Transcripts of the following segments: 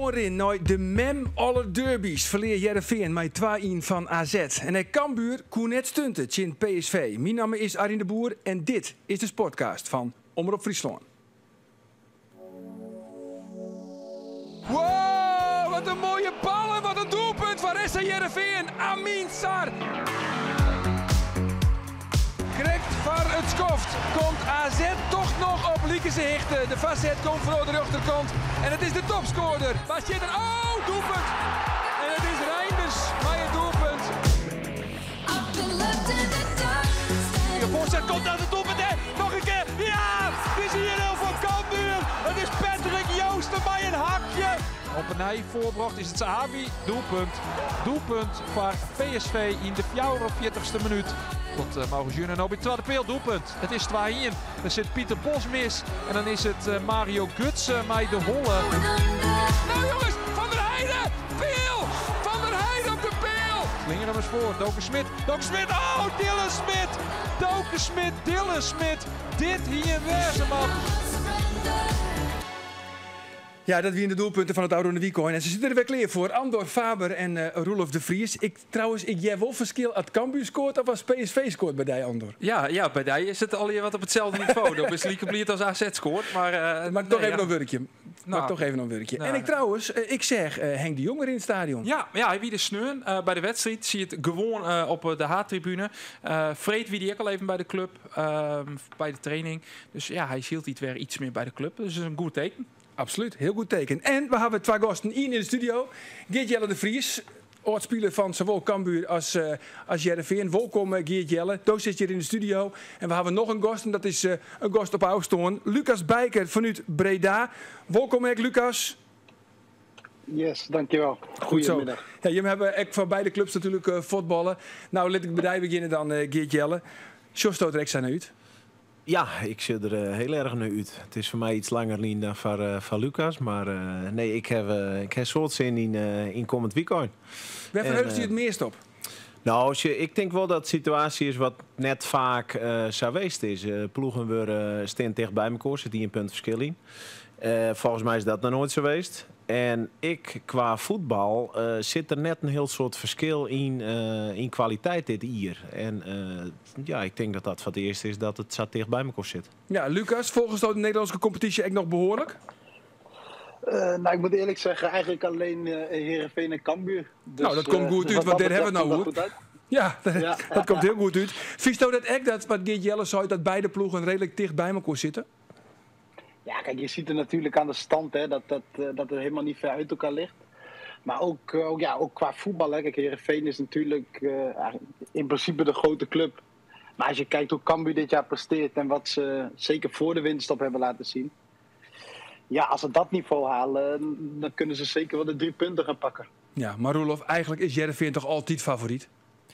oanrin nei de mem aller derbys ferlear Hearrenfean mei 2-1 fan AZ. En ek Cambuur koe net stunte tsjin PSV. Myn namme is Arjen de Boer en dit is de Sportcast fan Omrop Fryslân. Wow, wat in moaie bal en wat in doelpunt foar SC Hearrenfean. Amin Sarr. Krekt foar it skoft komt AZ toch noch op likense hichte. De foarset komt fanôf de rjochterkant en it is de topskoarder. Wa stiet der? Oh, doelpunt! En it is Reijnders mei it doelpunt. De voorzet komt uit het doelpunt en nog een keer. Ja, het is hier heel voor Cambuur. Het is Patrick Joosten bij een hakje. Op 'e nij foarbrocht is it Sahavi. Doelpunt. Doelpunt foar PSV yn de 44ste minút. Komt uh, Mauro Júnior no by twadde peal. Doelpunt. It is 2-1. Dan sit Pieter Bos mis. En dan is it uh, Mario Götze mei de holle. Nou jongens, Van der Heijden! Peal! Van der Heijden op de peal! Slinger him ris foar. Doke Schmidt. Doke Schmidt. Oh, Dylan Smit! Doke Schmidt, Dylan Smit. Dit hie wêze moatten. Ja, dat wiene de doelpunten fan it ôfrûne wykein. En se sitte der wer klear foar. Andor Faber en uh, Roelof de Vries. Ik, trouwens, ik hear wol ferskil as Cambuur skoart of as PSV skoart by dy, Andor. Ja, by dy is it allegear wat op itselde nivo. Dan bist like bliid as AZ skoart. Mar, Moat ik toch even noch wurkje. Moat ik toch even noch wurkje. En ik trouwens, ik seach Henk de Jong wer yn it stadion. Ja, hy wie der sneon by de wedstriid. Siet gewoan op de haadtribune. Freed wie hy ek al even by de klup, by de training. Dus ja, hy is hieltyd wer iets mear by de klup. Dus dat is in goed teken. Absolút, hiel goed teken. En we hawwe twa gasten, ien yn de studio, Geert Jelle de Vries, âld-spiler fan sawol Cambuur as, uh, as Hearrenfean. Wolkom eh, Geert Jelle, do sitst hjir yn de studio. En we hawwe noch in gast en dat is uh, in gast op ôfstân, Lucas Bijker fanút Breda. Wolkom ek, Lucas. Yes, dankjewel. Goed zo. Ja, jimme hawwe ek foar beide klups natuerlik uh, fuotballe. Nou, lit ik by dy begjinne dan, uh, Geert Jelle. Sjochsto der ek sa nei út? Ja, ik sjoch der eh, hiel erch nei út. It is foar my iets langer lyn dan foar, eh, foar Lucas. Mar eh, nee, ik ha, ik ha soad sin yn, yn kommend wykein. Wêr ferheugst dy it meast op? No, ik tink wol dat de situaasje is wat net faak sa west is. Ploegen wurde stean ticht by mekoar, sit ien punt ferskil yn. Folgens my is dat noch noait sa west. En ek kwa fuotbal sit der net in hiel soad ferskil yn, yn kwaliteit dit jier. En ja, ik tink dat dat foar it earst is dat it sa ticht by mekoar sit. Ja, Lucas, folgesto de Nederlânske kompetysje ek noch behoarlik? Nou, ik moet eerlijk zeggen, eigenlijk alleen Heerenveen en Cambuur. Dus, nou, dat komt goed út, want dêr hawwe we it no oer. Ja, dat, dat komt hiel goed út. Fynsto dat ek, dat wat Geert Jelle sei, dat beide ploegen reedlik ticht by mekoar sitte? Ja, kijk, je ziet er natuurlijk aan de stand hè, dat, dat, dat het helemaal niet ver uit elkaar ligt. Maar ook, ook, ja, ook qua voetbal. Hè. Kijk, Heerenveen is natuurlijk in principe de grote club. Maar als je kijkt hoe Cambuur dit jaar presteert en wat ze zeker voor de winterstop hebben laten zien. Ja, als ze dat niveau halen, dan kunnen ze zeker wel de drie punten gaan pakken. Ja, mar Roelof, eigentlik is Hearrenfean toch altyd favoryt?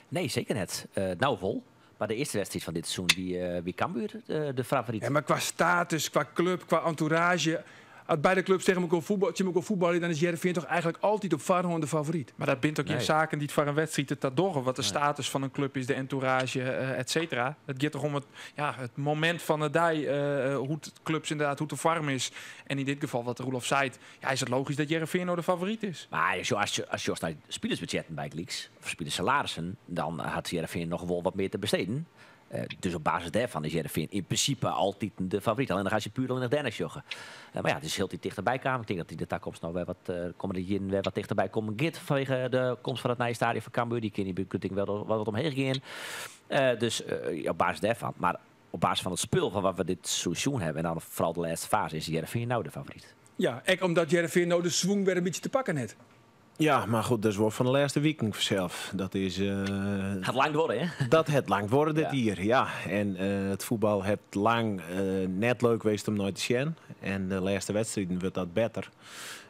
Nee, seker net. No wol. Mar de earste wedstriid fan dit seizoen wie, wie Cambuur de favoryt. Ja, mar kwa status, kwa klup, kwa entourage, as beide klups tsjin mekoar fuotbal, tsjin mekoar fuotbalje, dan is Hearrenfean toch eigentlik altyd op foarhân de favoryt. Mar dat binne toch gjin saken dy't foar in wedstriid derta dogge, wat de status fan in klup is, de entourage, et cetera. It giet toch om it, ja, it momint fan de dei, hoe't klups ynderdaad, hoe't de foarm is. En yn dit gefal, wat Roelof seit, ja, is it logysk dat Hearrenfean no de favoryt is. Mar as ast sjochst nei spilersbudzjetten bygelyks, of spilerssalarissen, dan hat Hearrenfean noch wol wat mear te besteden. Dus op basis dêrfan is Hearrenfean yn prinsipe altyd de favoryt. Allinnich as je puer allinnich dêrnei sjogge. Mar ja, it is hieltyd tichterby kaam. Ik tink dat yn de takomst noch wer wat, kommende jierren wer wat tichterby kommen giet fanwege de komst fan it nije stadion fan Cambuur. Dy kin dy begrutting wel wat omheech gean. Dus op basis dêrfan. Mar op basis fan it spul fan wat we dit seizoen sjoen hawwe en dan foaral de lêste faze is Hearrenfean no de favoryt. Ja, ek omdat Hearrenfean no de swûng wer in bytsje te pakken hat. Ja, mar goed, dat is wol fan de lêste wiken fansels. Dat is. Hat lang duorre, hè? Dat hat lang duorre dit jier, ja. En it fuotbal hat lang net leuk west om nei te sjen. En de lêste wedstriden wurdt dat better.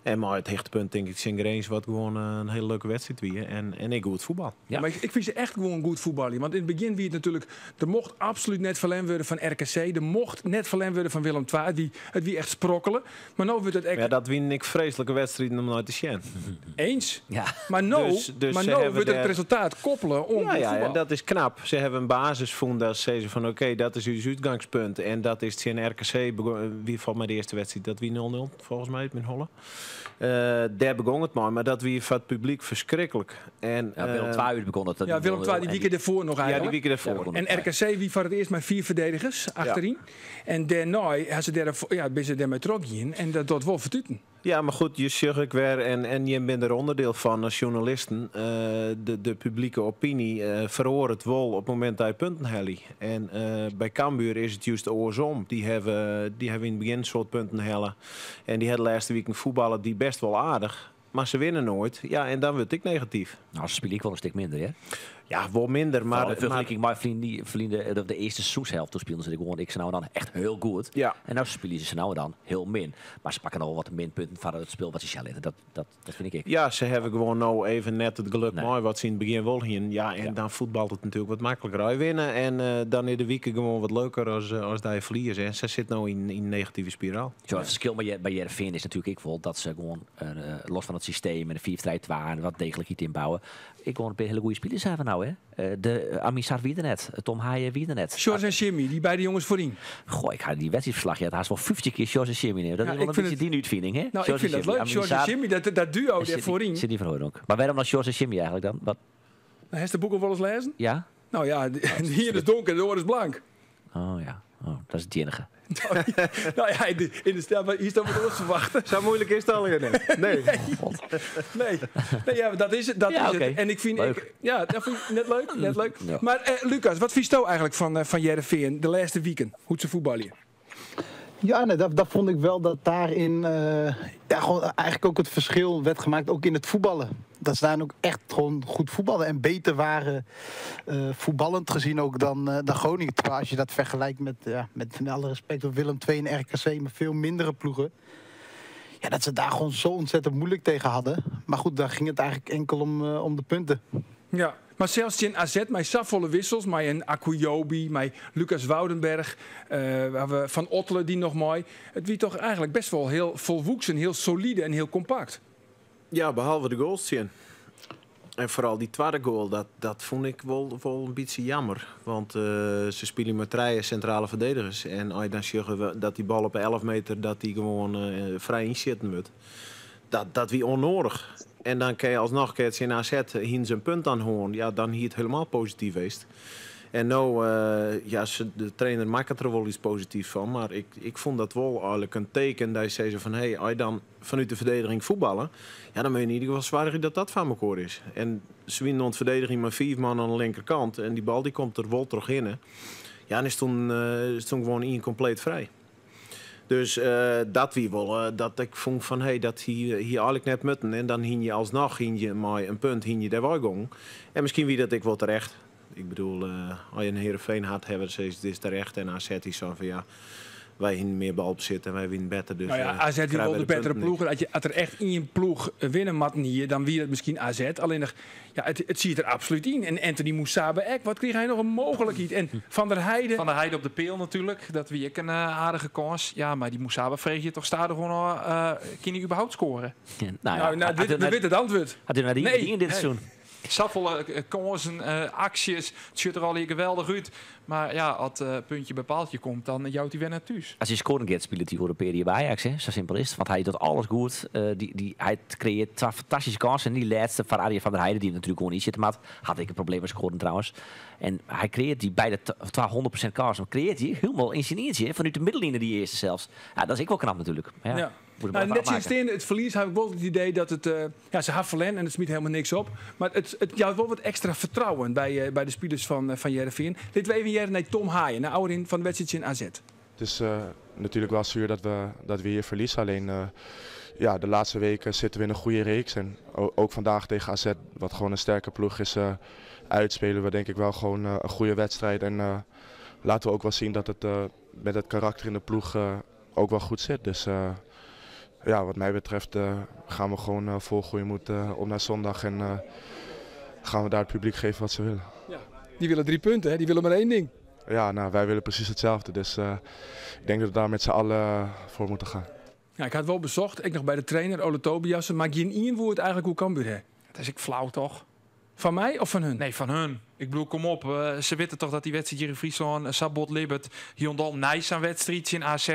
En mei it hichtepunt tink ik tsjin Grins, wat gewoan in hiele leuke wedstriid wie. En ek goed fuotbal. Ja. Mar ik fyn se echt gewoan goed fuotbaljen. Want yn it begjin wie it natuerlik, der mocht absolút net ferlern wurde fan RKC. Der mocht net ferlern wurde fan Willem II. It wie, it wie echt sprokkele. Mar no wurdt it ek. Ja, dat wienen ek freeslike wedstriden om nei te sjen. Eens. Eens. Ja. Maar no, Dus maar ze no hebben wordt het daar- resultaat koppelen om Ja, goed ja, voetbal. en dat is knap. Ze hebben een basis gevonden dat ze zeggen van oké, dat is uw uitgangspunt. En dat is het RKC, wie valt mij de eerste wedstrijd, dat wie 0-0 volgens mij met Holle. Daar begon het maar, maar dat wie van het publiek verschrikkelijk. En, Ja, Willem II uur begon het. Ja, Willem II die weekend ervoor nog Ja, die eigenlijk. weekend ervoor. Ja, begon En RKC wie voor het eerst maar vier verdedigers achterin. En daarna hebben ze daar, ja, ben ze daarmee trok in. En dat doet wel vertuten. Ja, maar goed, je zegt ik weer en je bent er onderdeel van als journalisten. De publieke opinie verhoort het wel op het moment dat je punten haalt. En bij Cambuur is het juist oorsom. Die hebben in het begin een soort punten halen. En die hadden de laatste week een voetballen die best wel aardig. Maar ze winnen nooit. Ja, en dan word ik negatief. Nou, ze spelen ik wel een stuk minder, hè? Ja, wel minder, Maar in maar... vergelijking met vrienden, de eerste seizoenshelft, toen speelden ze gewoon ik ze nou dan echt heel goed. Ja. En nou spelen ze nou dan heel min. Maar ze pakken al wat minpunten van het spel wat ze zelf dat, dat, dat vind ik. Ja, ze hebben gewoon nou even net het geluk Nee. mooi wat ze in het begin wel gingen. Ja, en Ja. dan voetbalt het natuurlijk wat makkelijker. Als je winnen en dan in de weken gewoon wat leuker als dat je verliezen. En ze zit nou in negatieve spiraal. Zo, het verschil bij Heerenveen is natuurlijk ik wel dat ze gewoon los van het systeem en de 4-3-2 en wat degelijkheid inbouwen. Ik gewoon een paar hele goede spelers hebben nou, hè. De Amisar wie er net, Tom Haaien wie er net. Sjors en Jimmy, die beide jongens voorin. Goh, ik ga die wedstrijdverslag, ja, het haast wel 50 keer Sjors en Jimmy nemen. Dat Ja, is wel ik een vind beetje die uitvinding, hè? Nou, ik vind dat leuk. Sjors en Jimmy, dat duo daar voorin. Zit die van Hooydonk. Maar waarom dan Sjors en Jimmy eigenlijk dan? Wat? Nou, Heeft de boek al wel eens lezen? Ja? Nou ja, hier is donker, de oor is blank. Oh ja, oh, dat is het enige. Nou ja, in de stel, maar hier staat wat ons verwachten. Zo moeilijk is het al niet. Nee. Nee, nee ja, maar dat is het. Dat Ja, is oké. het. En ik vind, Leuk. ik, ja, dat vind ik net leuk, net leuk. Ja. Maar Lucas, wat vind je eigenlijk van Heerenveen de laatste weken? Hoe ze voetballen? Ja, nee, dat vond ik wel dat daarin ja, gewoon eigenlijk ook het verschil werd gemaakt, ook in het voetballen. Dat ze daar ook echt gewoon goed voetballen en beter waren voetballend gezien ook dan Groningen. Terwijl als je dat vergelijkt met, ja, met alle respect voor Willem II en RKC, maar veel mindere ploegen. Ja, dat ze daar gewoon zo ontzettend moeilijk tegen hadden. Maar goed, daar ging het eigenlijk enkel om de punten. Ja, maar zelfs in AZ, met safvolle wissels, met een Akuyobi, met Lucas Woudenberg, waar we Van Ottelen die nog mooi. Het wie toch eigenlijk best wel heel volwoeksen, heel solide en heel compact. Ja, behalve de goals, Tjen. En vooral die tweede goal, dat vond ik wel een beetje jammer. Want ze spelen met drie centrale verdedigers. En als je dan ziet dat die bal op 11 meter dat die gewoon vrij inzitten moet. Dat wie onnodig. En dan kan je alsnog keer in AZ hier zijn punt aan horen. Ja, dan hier het helemaal positief geweest. En nou, ja, de trainer maakt er wel iets positiefs van. Maar ik vond dat wel eigenlijk een teken dat je zei van... Hey, als je dan vanuit de verdediging voetballen... Ja, dan moet je in ieder geval zwaar dat dat van elkaar is. En ze winnen de verdediging met 4 man aan de linkerkant. En die bal die komt er wel terug in. Hè. Ja, en is toen gewoon één compleet vrij. Dus dat wie wel, dat ik vond van hey, dat hier eigenlijk net mutten. En dan hing je alsnog hing je maar een punt hing je daar wel gong. En misschien wie dat ik wel terecht. Ik bedoel, als je een Heerenveen had hebben, ze is het terecht. En AZ is zo van ja, wij hebben meer bal op zitten en wij winnen beter. Dus, nou ja, AZ die wel de betere ploeg. Als je als er echt in je ploeg winnen matten hier, dan wie het misschien AZ. Alleen nog, ja, het ziet er absoluut in. En Anthony Musaba ek, wat kreeg hij nog een mogelijkheid? En Van der Heijden. Van der Heijden op de peel natuurlijk. Dat wie ik een aardige kans. Ja, maar die Musaba vreeg je toch stadig gewoon kan hij überhaupt scoren? Ja, nou, ja, nou, dit, we weten het antwoord. Had hij nou die nee. in dit seizoen? Saffolle kansen, acties. Het ziet er al hier geweldig uit. Maar ja, als het puntje bij paaltje komt, dan jouwt hij weer naar thuis. Als hij scoren gaat, speelt hij Europees bij Ajax. Hè? Zo simpel is het. Want hij doet alles goed. Hij creëert twee fantastische kansen. En die laatste van Arjen van der Heijden, die natuurlijk gewoon niet zitten. Maar had ik een probleem met scoren trouwens. En hij creëert die bij de 200% kansen. Maar creëert hij helemaal in zijn eentje. Vanuit de middenlinie die eerste zelfs. Ja, dat is ik wel knap natuurlijk. Maar ja. Ja. Nou, net sinds het verlies heb ik wel het idee dat het... ja, ze haffelen en het smiet helemaal niks op. Maar het jouwt wel wat extra vertrouwen bij de spelers van Heerenveen. Dit we even jaren naar Tom Haaien, naar ouderin van de wedstrijd in AZ. Het is natuurlijk wel zuur dat we hier verliezen. Alleen ja, de laatste weken zitten we in een goede reeks. En ook vandaag tegen AZ, wat gewoon een sterke ploeg is, uitspelen we denk ik wel gewoon een goede wedstrijd. En laten we ook wel zien dat het met het karakter in de ploeg ook wel goed zit. Dus ja, wat mij betreft gaan we gewoon vol goede moed op naar zondag en gaan we daar het publiek geven wat ze willen. Ja, die willen 3 punten, hè? Die willen maar 1 ding. Ja, nou, wij willen precies hetzelfde. Dus ik denk dat we daar met z'n allen voor moeten gaan. Ja, ik ha it wol besocht, ek noch by de trainer Ole Tobiasen, mar gjinien woe it eigenlik oer Cambuur ha. Dat is ek flau, toch? Fan my of fan hun? Nee, fan hun. Ik bedoel, kom op. Se witte toch dat dy wedstriid hjir yn Fryslân sa bot libbet. Hielendal nei sa'n wedstriid tsjin AZ.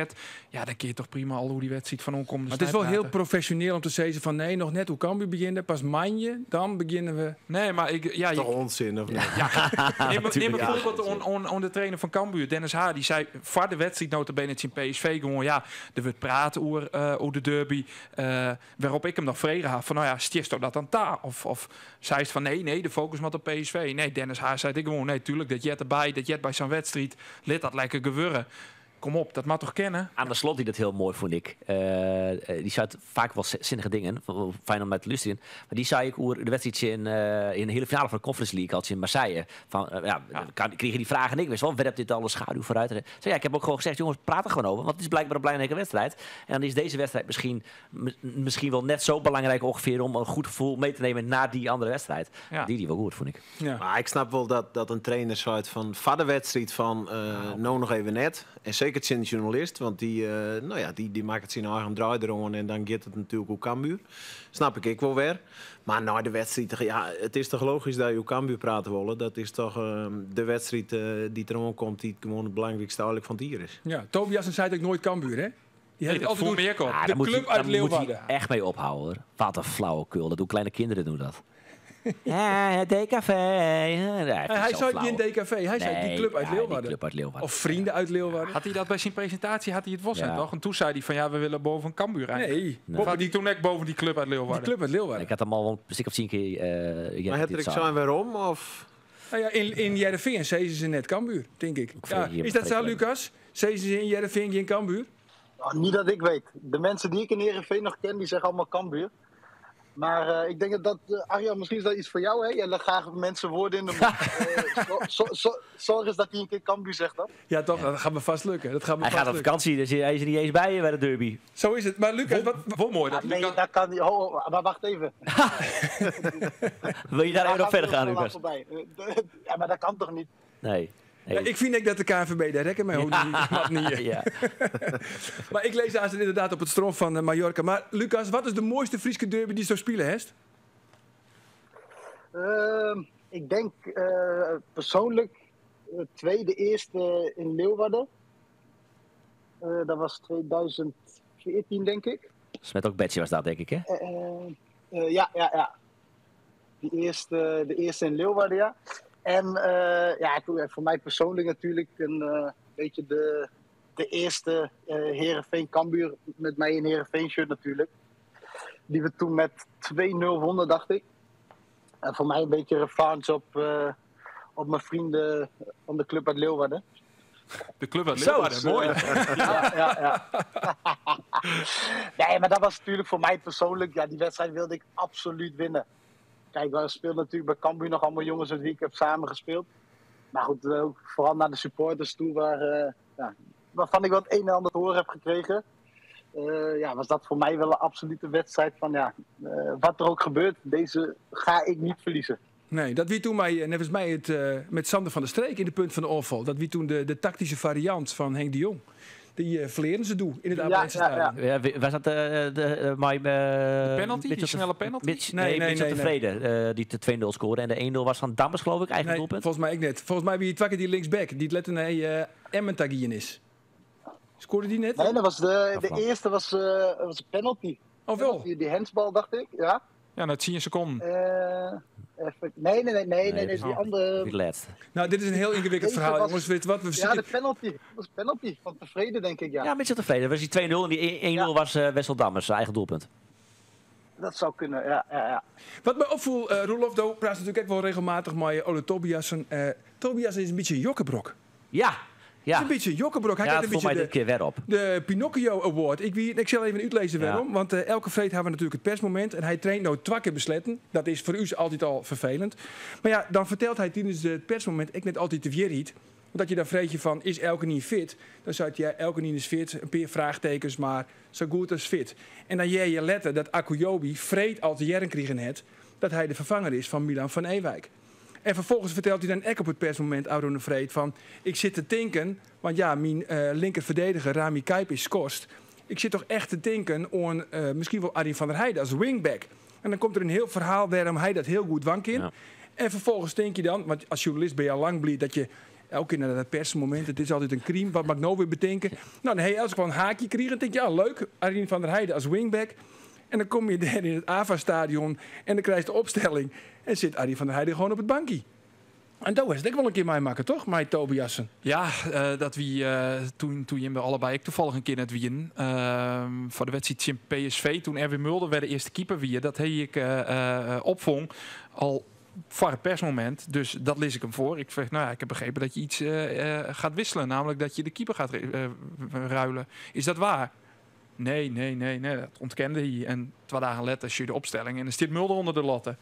Ja, dan kin je toch prima al oer dy wedstriid fan oankommende Maar it is snein wol hiel prate. profesjoneel om te sizzen fan nee, noch net oer Cambuur begjinne. Pas moandei, dan begjinne we. Nee, mar ik, ja, Toch je, onzin, of net? Nim bijvoorbeeld oan de trainer fan Cambuur, Dennis Haar. Dy sei foar de wedstriid nota bene tsjin PSV gewoan, ja, der wurdt praat oer de derby. Wêrop ik him noch frege ha fan, no ja, stjitsto dat dan ta? Of seist fan nee, nee, de fokus moat op PSV. Nee, Dennis Haar seit ek gewoan, nee, tuurlijk, dat heart derby, dat heart by sa'n wedstriid. Lit dat lekker gewurde. Kom op, dat moat toch kinne? Arne Slot die dat hiel moai, fûn ik. Dy seit faak wol sinnige dingen, fijn om nei te lústerjen. Mar dy sei ek oer de wedstriid tsjin, yn de heale finale fan de Conference League al tsjin Marseille. Fan, ja, kan, krige dy fragen ek, wist wel, werpt dit al een schaduw vooruit? Zei, ja, ik heb ook gewoon gezegd, jongens, praat er gewoon over, want het is blijkbaar een belangrijke wedstrijd. En dan is deze wedstrijd misschien wel net zo belangrijk ongeveer om een goed gevoel mee te nemen naar die andere wedstrijd. Die wel goed, vond ik. Maar ik snap wel dat een trainer zei van foar de wedstriid fan, no noch even net. En seker tsjin de sjoernalist, want dy makket syn eigen draai deroan en dan giet it natuerlik oer Cambuur. Snap ik ek wol wer. Mar nei de wedstriid, ja, it is toch logysk dat je oer Cambuur prate wolle. Dat is toch de wedstriid dy't deroan komt, dy't gewoan it belangrykste eigenlik fan it jier is. Ja, Tobiasen seit ek noait Cambuur, hè? Die Nee, heeft dat altijd foel my ek op. Ah, de daar moet club hij, uit daar moet hij Leeuwarden. echt mee ophouden, hoor. Wat een flauwekul. Dat doen kleine kinderen doen dat. Ja, het DKV. Ja, nee, vind ik Hij zo zei flauw. geen DKV, hij zei die Nee, club uit ja, die Leeuwarden. club uit Leeuwarden. Of vrienden uit Leeuwarden. Had hij dat bij zijn presentatie, had hij het wel Ja. toch? En toen zei hij van ja, we willen boven Cambuur eindigen. Nee, Of had hij toen ook boven die club uit Leeuwarden? Die club uit Leeuwarden. Ik had hem al een stuk of 10 keer Maar dit het er zei. zijn waarom? Of? Nou ja, in Heerenveen zeiden ze net Cambuur, denk ik. Ik vind Ja, hier is dat zo, begrijpelijk. Lucas? Zeiden ze in Heerenveen geen Cambuur? Nou, niet dat ik weet. De mensen die ik in Heerenveen nog ken, die zeggen allemaal Cambuur. Maar ik denk dat dat, Arjan, misschien is dat iets voor jou, hè? Jij legt graag mensen woorden in de mond. Zorg eens dat hij een keer Cambuur zegt dan. Ja, toch? Dat gaat me vast lukken. Dat gaat me Hij vast gaat op lukken. vakantie, dus hij is er niet eens bij bij de derby. Zo is het. Maar Lucas, wat, Wel mooi dat Ah, nee, Lucas... dat kan niet. Ho, ho, maar wacht even. Wil je daar even nog Daar verder gaan, gaan we Lucas? voorbij. Ja, maar dat kan toch niet? Nee. Nee. Ja, ik vind ook dat de KNVB daar rekken mee houdt. Wat niet. Ja. Maar ik lees daar inderdaad op het strand van Mallorca. Maar Lucas, wat is de mooiste Friese derby die zo spelen, heeft? Ik denk persoonlijk tweede eerste in Leeuwarden. Dat was 2014, denk ik. Smet ook Betsy was dat, denk ik, hè? Ja, ja, ja. Die eerste, de eerste in Leeuwarden, ja. En ja, voor mij persoonlijk natuurlijk een beetje de eerste Heerenveen Cambuur met mij in Heerenveen shirt natuurlijk. Die we toen met 2-0 wonnen, dacht ik. En voor mij een beetje revanche op mijn vrienden van de club uit Leeuwarden. De club uit Zo. Leeuwarden, mooi. Ja, ja, ja. Nee, maar dat was natuurlijk voor mij persoonlijk. Ja, die wedstrijd wilde ik absoluut winnen. Kijk, we speelden natuurlijk bij Cambuur nog allemaal jongens met wie ik heb samengespeeld. Maar goed, ook vooral naar de supporters toe, waarvan ik wel het een en ander te horen heb gekregen. Ja, was dat voor mij wel een absolute wedstrijd van ja, wat er ook gebeurt, deze ga ik niet verliezen. Nee, dat wie toen mij, net als mij het met Sander van der Streek in de punt van de onval. Dat wie toen de tactische variant van Henk de Jong. Die verleren ze toe in het Abe Stadion. Ja, was dat de my De penalty? Die Mitchell snelle penalty? Mitch, Nee, nee, nee, Mitchell nee, Tevreden, die de 2-0 scoorde. En de 1-0 was van Dammers, geloof ik, eigen Nee, doelpunt. volgens mij ook net. Volgens mij wie het wakker die linksback, die het letter naar Emmen is. Scoorde die net? Nee, dat was de Afland. eerste was een penalty. Oh, wel? Penalty, die handsbal, dacht ik. Ja. Ja, na 10 seconden. Even, nee, nee, nee, nee, nee, nee, die dat is andere. Niet laatst. Nou, dit is een heel ingewikkeld Deze verhaal, was jongens. Weet wat, we Ja, zitten de penalty. Dat was penalty van Tevreden, denk ik, ja. Ja, Mitchell Tevreden. Dat was die 2-0 en die 1-0 was Wessel Dammers, zijn eigen doelpunt. Dat zou kunnen, ja, ja, ja. Wat me opviel, Roelof, do praat natuurlijk ook wel regelmatig met Ole Tobiasen. Tobiasen is een beetje een jokkenbrok. Ja, ja. Is een beetje een jokkenbrok. Hij Ja, krijgt dat een voelt mij beetje dit keer weer op. de Pinocchio Award. Ik zal even uitlezen waarom. Want elke vreed hebben we natuurlijk het persmoment. En hij traint nou 2 keer besletten. Dat is voor u altijd al vervelend. Maar ja, dan vertelt hij tijdens het persmoment, ik net altijd de vierriet. Want dat je dan vreet je van, is Elkenien fit? Dan zou je, ja, Elkenien is fit, een paar vraagtekens, maar zo goed als fit. En dan jij je letter dat Akujobi vreed al te jaren kriegen het, dat hij de vervanger is van Milan van Ewijk. En vervolgens vertelt hij dan ook op het persmoment, Aron de Vreed, van ik zit te tinken, want ja, mijn linkerverdediger Rami Kaib is skorst. Ik sit toch echt te tinken oan miskien wol Arjen van der Heide as wingback. En dan komt der in hiel ferhaal wêrom hy dat hiel goed dwaan kin. En ferfolgens tink je dan, want as sjoernalist binne je al lang bliid dat je elke kear nei dat persmomint, it is altyd in crime, wat moat ik no wer betinke? No, dan ha je elts wol in haakje krigen, tink je, ah leuk, Arjen van der Heide as wingback. En dan komme je dêr yn it AFAS-stadion en dan krijst de opstelling en sit Arjen van der Heide gewoan op it bankje. En do hast it ek wol in kear meimakke, toch? Mei Tobiasen. Ja, dat wie toen, toen jimme allebei ek toevallig in kear net wienen. Foar de wedstriid tsjin PSV, toen Erwin Mulder wer de earste keeper wie. Dat hie ik opfong al foar it persmomint. Dus dat lis ik him foar. Ik frege, nou ja, ik heb begrepen dat je iets gaat wisselen. Namelijk dat je de keeper gaat ruilen. Is dat waar? Nee, nee, nee, nee, dat ûntkende hy. En twa dagen letter sjoch je de opstelling en dan stiet Mulder ûnder de latte.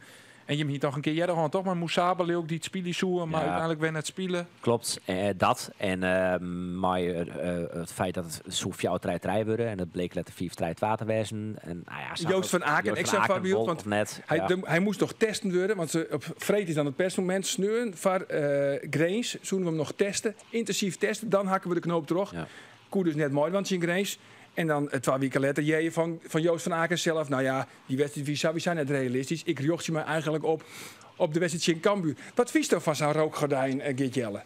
En jim hienen noch in kear earder hân, toch? Mei Musaba leau ik dy't spylje soe, mar úteinlik wer net spile. Klopt, dat. En mei it feit dat it soe fjouwer trije trije wurde en it bleek letter fiif trije twa te wêzen. En, nou ja, sa Joost van Aken, Joost ek van sa'n Aken foarbyld, wol want of net, ja. hy moast noch testen wurde, want op freed is dan it persmomint. Sneon foar Grins soene we him noch teste, yntinsyf teste, dan hakke we de knoop troch. Koe dus net meidwaan tsjin Grins. En dan twa wiken letter hear je fan Joost van Aken sels, nou ja, dy wedstriid wie sawiesa net realistysk. Ik rjochtsje my eigenlik op de wedstriid tsjin Cambuur. Wat fynsto fan sa'n rookgordijn, Geert Jelle?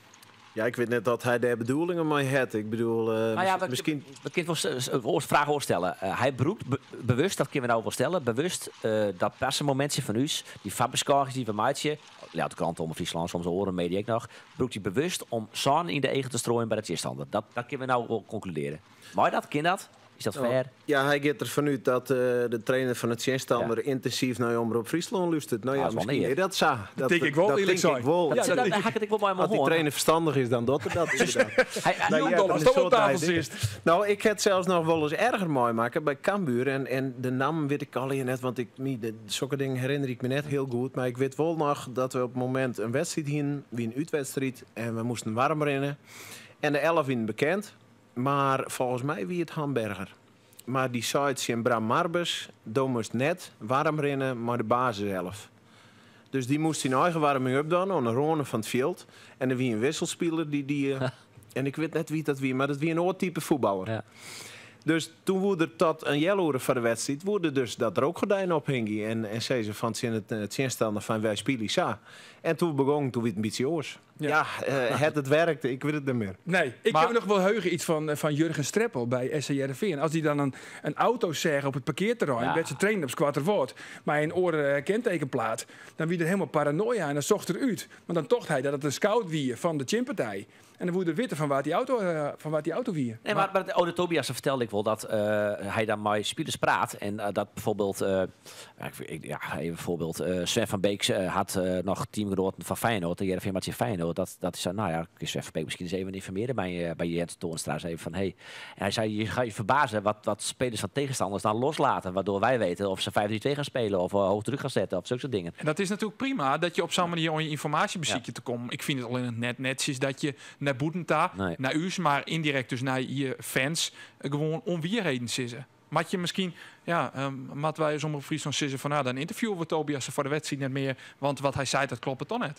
Ja, ik wit net oft hy dêr bedoelingen mei hat. Ik bedoel, Nou ja, miskien we kinne wol fraach oars stelle. Hy brûkt bewust, dat kinne we no wol stelle, bewust dat parsemomintsje fan ús, dy foarbeskôgings dy't we meitsje, Ljouwerter Krante, Omrop Fryslân, soms oare media ek noch, brûkt hy bewust om sân yn de eagen te strooien by de tsjinstander. Dat kinne we no wol konkludearje. Mei dat? Kin dat? Is dat fair? Ja, hy giet der fanút dat de trainer fan de tsjinstander yntinsyf nei Omrop Fryslân lústeret. No ja, Dat is wol miskien neat. is dat sa. Dat tink ik wol, Dat earlik tink ik sein. wol. Ja, Dat dat daar ha ik it ek wol mei him As dy hân. trainer ferstannich is, dan docht er dat ynderdaad. Hy, Nou, ja, As dat is do op soort tafel idee. sitst. Nou, ik ha it sels noch wolris erger meimakke by Cambuur. En de nammen wit ik allegear net, want sokke dingen herinner ik my net hiel goed. Mar ik wit wol noch dat we op it momint in wedstriid hienen, wie in útwedstriid, en we moasten warm rinne. En de 11 wienen bekend, mar folgens my wie it Hamberger. Mar dy sei tsjin Bram Marbes, do moatst net warm rinne mei de basiself. Dus dy moast syn eigen warming-up dwaan oan de râne fan it fjild. En der wie in wisselspiler dy die, en ik wit net wa't dat wie, mar dat wie in oar type fuotballer. Dus toen woe der tot in healoere foar de wedstriid, woe der dus dat rookgordijn ophingje en sizze fan tsjin it tsjinstander fan wy spylje sa. En toen begong, toen wie it in bytsje oars. Ja, het it werkt, ik wit it net mear. Nee, ik Maar heb noch wol heuge iets fan Jurgen Streppel by SC Hearrenfean. As dy dan in auto seach op it parkearterrein, wêr't se trainen op Skoatterwâld, mei in oare kentekenplaat, dan wie er hielendal paranoia en dan socht er út. Want dan tocht hy dat it in scout wie fan de tsjinpartij. En dan woe er witte fan wa't dy auto wie. Nee, mar Ode Tobiasen fertelde ek wol dat hy dan mei spilers praat. En dat byfoarbyld, ja, ik, ik, ja, even in foarbyld, Sven van Beek hat noch teamgenoaten fan Feyenoord, de Hearrenfean moat tsjin Feyenoord. Dat is, nou ja, kun Sven van Beek miskien ris even ynformearje by Jens Toornstra. Even fan, hey. En hy sei, je gaat je verbazen wat spelers van tegenstanders dan loslaten. Waardoor wij weten of ze 5-3-2 gaan spelen of hoog druk gaan zetten of zulke soort dingen. En dat is natuerlik prima, dat je op zo'n manier om je ynformaasje besykje te kommen. Ik fyn it allinnich net netsjes dat je nei bûten ta, nei ús, mar yndirekt dus nei je fans, gewoan ûnwierheden sizze. Moat je miskien, ja, moatte wy as Omrop Fryslân sizze fan, nou, dan ynterviewe we Tobias foar de wedstriid net mear, want wat hy seit, dat kloppet dan net.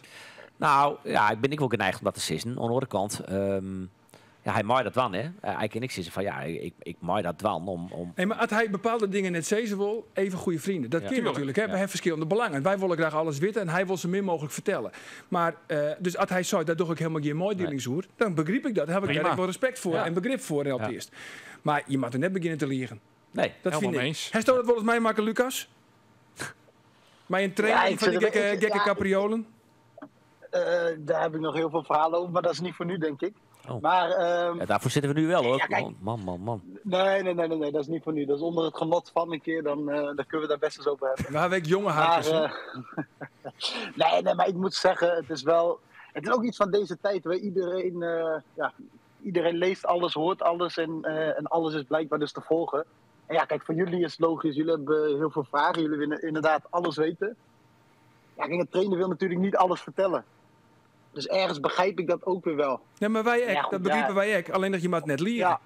Nou, ja, ik bin ek wol geneigd om dat te sizzen. Oan de oare kant, ja, hy mei dat dwaan, hè. Hy kin ek sizze fan, ja, ik mei dat dwaan om Nee, mar as hy bepaalde dingen net sizze wol, even goede vrienden. Dat kin natuerlik, hè. We hawwe ferskillende belangen. Wy wolle graach alles witte en hy wol sa min mooglik fertelle. Mar dus as hy seit, dêr doch ik hielendal gjin meidielings oer, dan begryp ik dat. Dêr haw ik dêr ek wol respekt foar en begrip foar alteast. Mar je moatte net begjinne te liegen. Nee, Dat Helemaal fyn ik. mee eens. Hasto dat wolris meimakke, Lucas? Mei in trainer Ja, ik fan dy zit er ik gekke ja, capriolen? Daar heb ik nog heel veel verhalen over, maar dat is niet voor nu, denk ik. Oh. Maar Ja, daarvoor zitten we nu wel, hoor. Ja, kijk. Man, man, man, man. Nee, nee, nee, nee, nee, dat is niet voor nu. Dat is onder het genot van een keer, dan kunnen we daar best eens over hebben. We hebben ook jonge haakjes, hè? Nee, nee, maar ik moet zeggen, het is wel, het is ook iets van deze tijd waar iedereen leest alles, hoort alles en alles is blijkbaar dus te volgen. En ja, kijk, voor jullie is het logisch. Jullie hebben heel veel vragen. Jullie willen inderdaad alles weten. Ja, kijk, een trainer wil natuurlijk niet alles vertellen. Dus ergens begrijp ik dat ook weer wel. Nee, maar wij ook. Ja, goed, dat begrijpen ja. wij ook. Alleen dat je maar net liegen. Ja.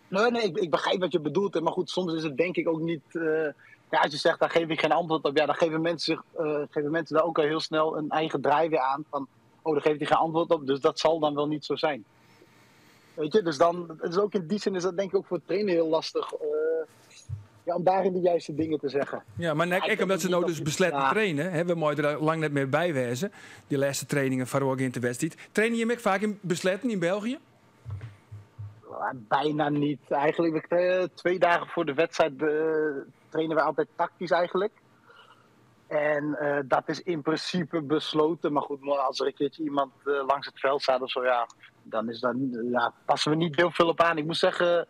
Nee, nee, ik begrijp wat je bedoelt. Hè. Maar goed, soms is het denk ik ook niet... ja, als je zegt, daar geef ik geen antwoord op. Ja, dan geven mensen daar ook al heel snel een eigen draai weer aan. Van, oh, daar geeft hij geen antwoord op. Dus dat zal dan wel niet zo zijn. Weet je, dus dan, het is ook in die zin is dat denk ik ook voor de trainer heel lastig ja, om daarin de juiste dingen te zeggen. Ja, maar net, Ik ek omdat ze denk nou niet dus dat- besletten Ja. trainen. Hè, we mogen er lang net meer bij wezen. Die laatste trainingen van ook in de wedstrijd. Trainen je hem ook vaak in besletten in België? Ja, bijna niet. Eigenlijk 2 dagen voor de wedstrijd trainen we altijd tactisch eigenlijk. En dat is in principe besloten. Maar goed, maar als er een keertje iemand langs het veld staat of zo, ja, dan is dat, ja, passen we niet heel veel op aan. Ik moet zeggen,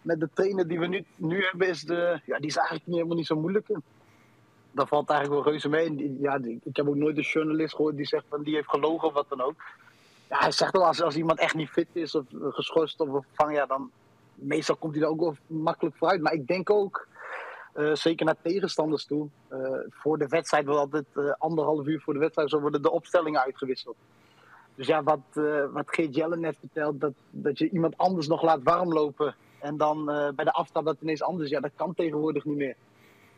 met de trainer die we nu hebben, ja, die is eigenlijk niet, helemaal niet zo moeilijk. Dat valt eigenlijk wel reuze mee. En ja, ik heb ook nooit een journalist gehoord die zegt van die heeft gelogen of wat dan ook. Ja, hij zegt wel, als iemand echt niet fit is of geschorst of vervangen, ja, dan meestal komt hij er ook wel makkelijk vooruit. Maar ik denk ook, zeker naar tegenstanders toe, voor de wedstrijd wordt altijd 1,5 uur voor de wedstrijd zo worden de opstellingen uitgewisseld. Dus ja, wat Geert Jelle net vertelt, dat je iemand anders nog laat warmlopen en dan bij de aftrap dat het ineens anders is, ja, dat kan tegenwoordig niet meer.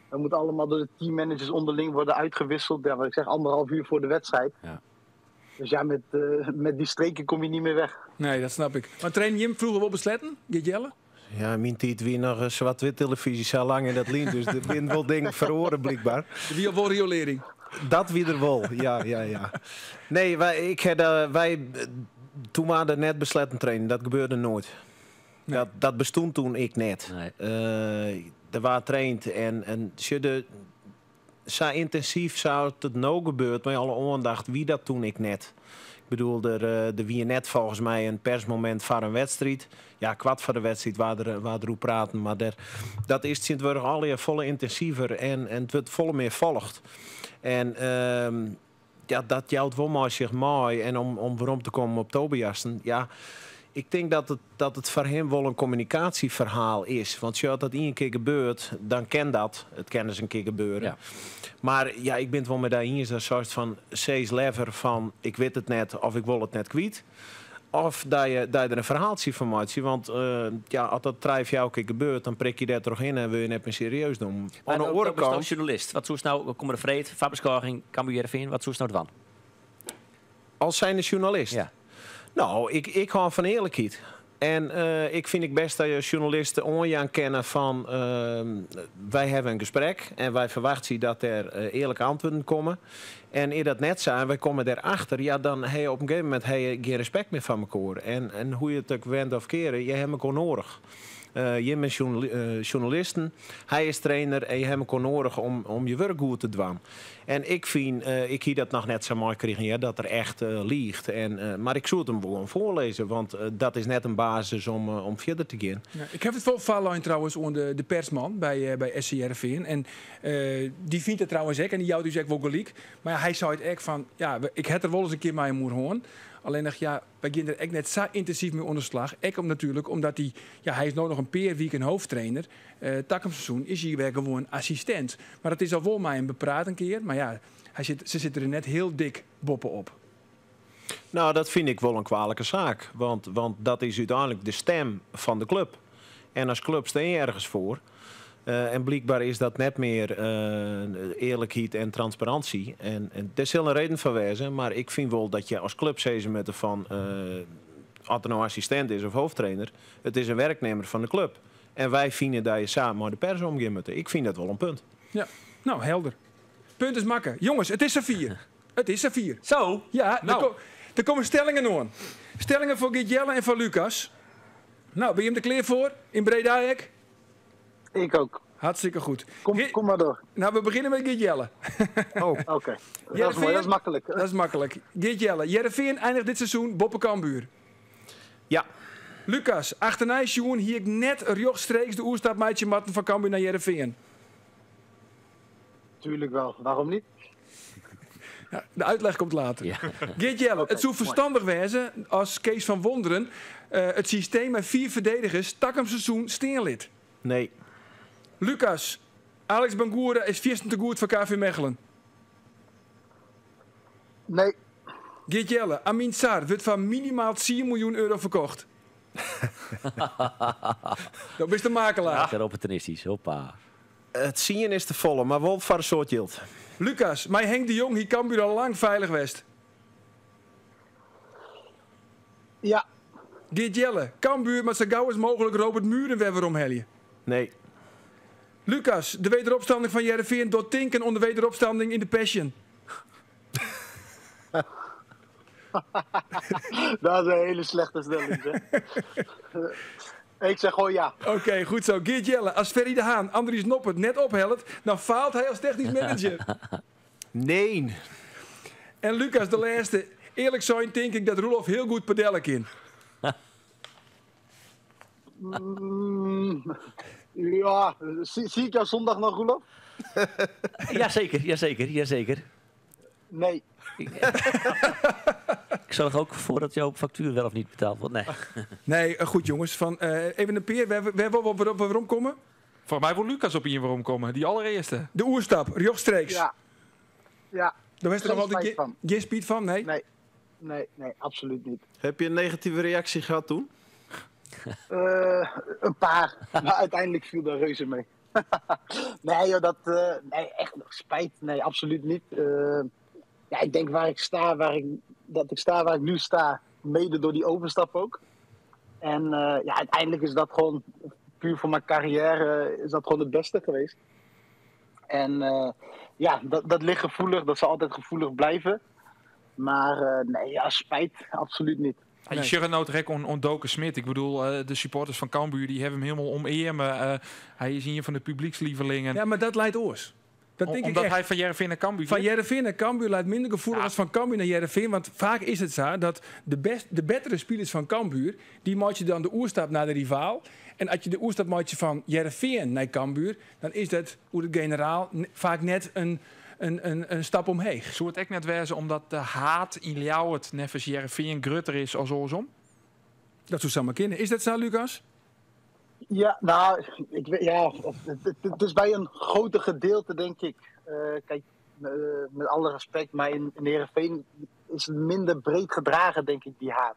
Dat moet allemaal door de teammanagers onderling worden uitgewisseld. Ja, wat ik zeg, 1,5 uur voor de wedstrijd. Dus ja, met die streken kom je niet meer weg. Nee, dat snap ik. Maar train je hem vroeger wel besletten, Geert Jelle? Ja, mijn tijd wie nog een zwart-wit televisie zo lang in dat lijn. Dus de wind wel dingen verhoren blijkbaar. De wie al riolering. Dat wie er wel, ja. Nee, wij, ik had, wij, toen waren er net besletten trainen. Dat gebeurde nooit. Nee. Dat bestond toen ik net. Nee. Er waren traind en ze de, zo intensief zou het nou gebeurd, met alle aandacht, wie dat toen ik net. Ik bedoel, er wie net volgens mij een persmoment van een wedstrijd. Ja, kwart voor de wedstrijd waar er hoe praten. Maar dat is sinds al je volle intensiever en het wordt volle meer volgt. En ja, dat jouwt wel maar zich mooi. En om waarom te komen op Tobiasen, ja, ik denk dat het voor hem wel een communicatieverhaal is. Want als dat één keer gebeurt, dan ken dat. Het kan eens een keer gebeuren. Maar ja, ik ben het wel met daar eens. Dat soort van C's lever van ik weet het net of ik wil het net kwijt. Of dat je er een verhaaltje van maakt. Want ja, als dat drijf jou een keer gebeurt, dan prik je daar toch in en wil je net meer serieus doen. Maar Aan de dan andere ben je kant, journalist. Wat zoest nou, kom er vreed, Faberschoring, Cambuur Heerenveen, wat zoest nou dwan? Als zijnde journalist? Ja. Nou, ik hou van eerlijkheid. En ik vind het best dat je journalisten onjaan kennen van wij hebben een gesprek en wij verwachten dat er eerlijke antwoorden komen. En eer dat net zijn, wij komen daarachter, ja, dan heb je op een gegeven moment heb je geen respect meer van elkaar. En hoe je het ook wendt of keren, je hebt elkaar nodig. Je bent journalisten, hij is trainer en je hebt elkaar nodig om je werk goed te doen. En ik vind, ik hier dat nog net zo mooi kregen, ja, dat er echt liegt. En, maar ik zou het hem gewoon voorlezen, want dat is net een basis om verder te gaan. Ja, ik heb het wel Valijn trouwens onder de persman bij SC Heerenveen. En die vindt het trouwens ook en die jouwt dus ook wel gelijk. Maar ja, hij zei het echt van, ja, ik heb er wel eens een keer mijn moer hoorn. Alleen nog, ja, wij gaan er echt net zo intensief mee onder slag. Ook om natuurlijk, omdat hij, ja, hij is nou nog een paar weken hoofdtrainer. Takomseizoen is hij weer gewoon assistent. Maar dat is al wel mij een bepraat een keer. Maar ja, ze zitten er net heel dik boppen op. Nou, dat vind ik wel een kwalijke zaak. Want dat is uiteindelijk de stem van de club. En als club sta je ergens voor. En blijkbaar is dat net meer eerlijkheid en transparantie. En er zal een reden van wezen, maar ik vind wel dat je als club zezen met van, als er nou assistent is of hoofdtrainer, het is een werknemer van de club. En wij vinden dat je samen met de pers omgaan moet. Ik vind dat wel een punt. Ja, nou helder. Punt is makken. Jongens, het is er 4. Het is er 4. Zo? Ja, Nou. er komen stellingen aan. Stellingen voor Geert Jelle en voor Lucas. Nou, ben je hem er klaar voor? In Breda, ek? Ik ook. Hartstikke goed. Kom maar door. Nou, we beginnen met Geert Jelle. Oh. Oké. Dat is mooi, dat is makkelijk. Dat is makkelijk. Geert Jelle, Heerenveen eindigt dit seizoen boppe Cambuur. Ja. Lucas, achternij sjoen hier ik net rechtstreeks de oerstap meidje matten van Cambuur naar Heerenveen. Tuurlijk wel. Waarom niet? Ja, de uitleg komt later. Geert Jelle, Oké, het zou mooi. verstandig wezen als Kees van Wonderen het systeem met 4 verdedigers tak hem seizoen steenlid. Nee. Lucas, Alex Bangura is viersten te goed voor KV Mechelen. Nee. Geert Jelle, Amin Sarr wordt van minimaal 10 miljoen euro verkocht. Dat is de makelaar. Lekker opportunistisch, hoppa. Het zien is te volle, maar wel voor een soort yield. Lucas, mij Henk de Jong, hier Cambuur al lang veilig west. Ja. Geert Jelle, Cambuur moat sa gau as mooglik Robert Mühren wer weromhelje. Nee. Lucas, de wederopstanding fan Hearrenfean docht tinken oan de wederopstanding yn de Passion. Dat is een hele slechte stelling, zeg. Ik zeg gewoon ja. Oké, goed zo. Geert Jelle, as Ferry de Haan Andries Noppert net ophellet, dan faalt hy as technysk manager. Nee. En Lucas, de lêste. Earlik sein tink ik dat Roelof hiel goed padelle kin. Ja, zie ik jou zondag nog, Roelof? Jazeker, jazeker, jazeker. Nee. Ik zorg ook voor dat jouw factuur wel of niet betaald wordt. Nee. Nee, goed jongens. Van, even een peer, waar wil we op waarom komen? Voor mij wil Lucas op hier waarom komen. Die allereerste. De oerstap, rechtstreeks. Ja. Ja. Daar is er Geen nog altijd spijt van. geen spijt van, nee? Nee. Nee, nee, absoluut niet. Heb je een negatieve reactie gehad toen? Een paar, maar uiteindelijk viel daar reuze mee. Nee, joh, dat, nee, echt spijt. Nee, absoluut niet. Ja, ik denk waar ik sta, waar ik, dat ik sta waar ik nu sta, mede door die overstap ook. En ja, uiteindelijk is dat gewoon, puur voor mijn carrière, is dat gewoon het beste geweest. En ja, dat ligt gevoelig, dat zal altijd gevoelig blijven. Maar nee, ja, spijt, absoluut niet. En Nee. Sjurrenoot rek on Doken Smit. Ik bedoel, de supporters van Cambuur die hebben hem helemaal omeermen. Hij is een van de publiekslievelingen. Ja, maar dat leidt oors. Dat denk ik Omdat echt. hij van Heerenveen naar Cambuur Van gaat. Heerenveen naar Cambuur leidt minder gevoelig als van Cambuur naar Heerenveen. Want vaak is het zo dat de betere spelers van Cambuur, die maak je dan de oerstap naar de rivaal. En als je de oerstap maakt van Heerenveen naar Cambuur, dan is dat hoe de generaal vaak net een stap omheen. Zou het echt net wezen omdat de haat in Ljouwert neffens Heerenveen grutter is als oorsom? Dat zou zomaar kunnen. Is dat zo, Lucas? Ja, nou, ik weet, ja, het is bij een groter gedeelte, denk ik. Kijk, met alle respect, maar in Heerenveen is het minder breed gedragen, denk ik, die haat.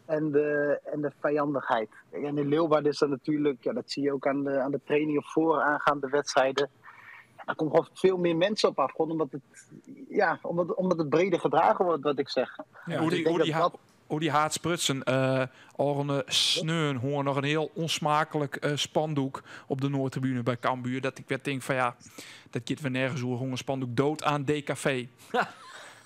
En de vijandigheid. En in Leeuwarden is dat natuurlijk, ja, dat zie je ook aan de trainingen voor aangaande wedstrijden. Ja, daar komt gewoon veel meer mensen op af. Gewoon omdat het breder gedragen wordt, wat ik zeg. Hoe Dus ik denk dat dat die haat sprutsen, Orne Sneun hoor nog een heel onsmakelijk spandoek op de Noordtribune bij Cambuur. Dat ik weer denk van ja, dat kind we nergens hoor, een spandoek dood aan DKV.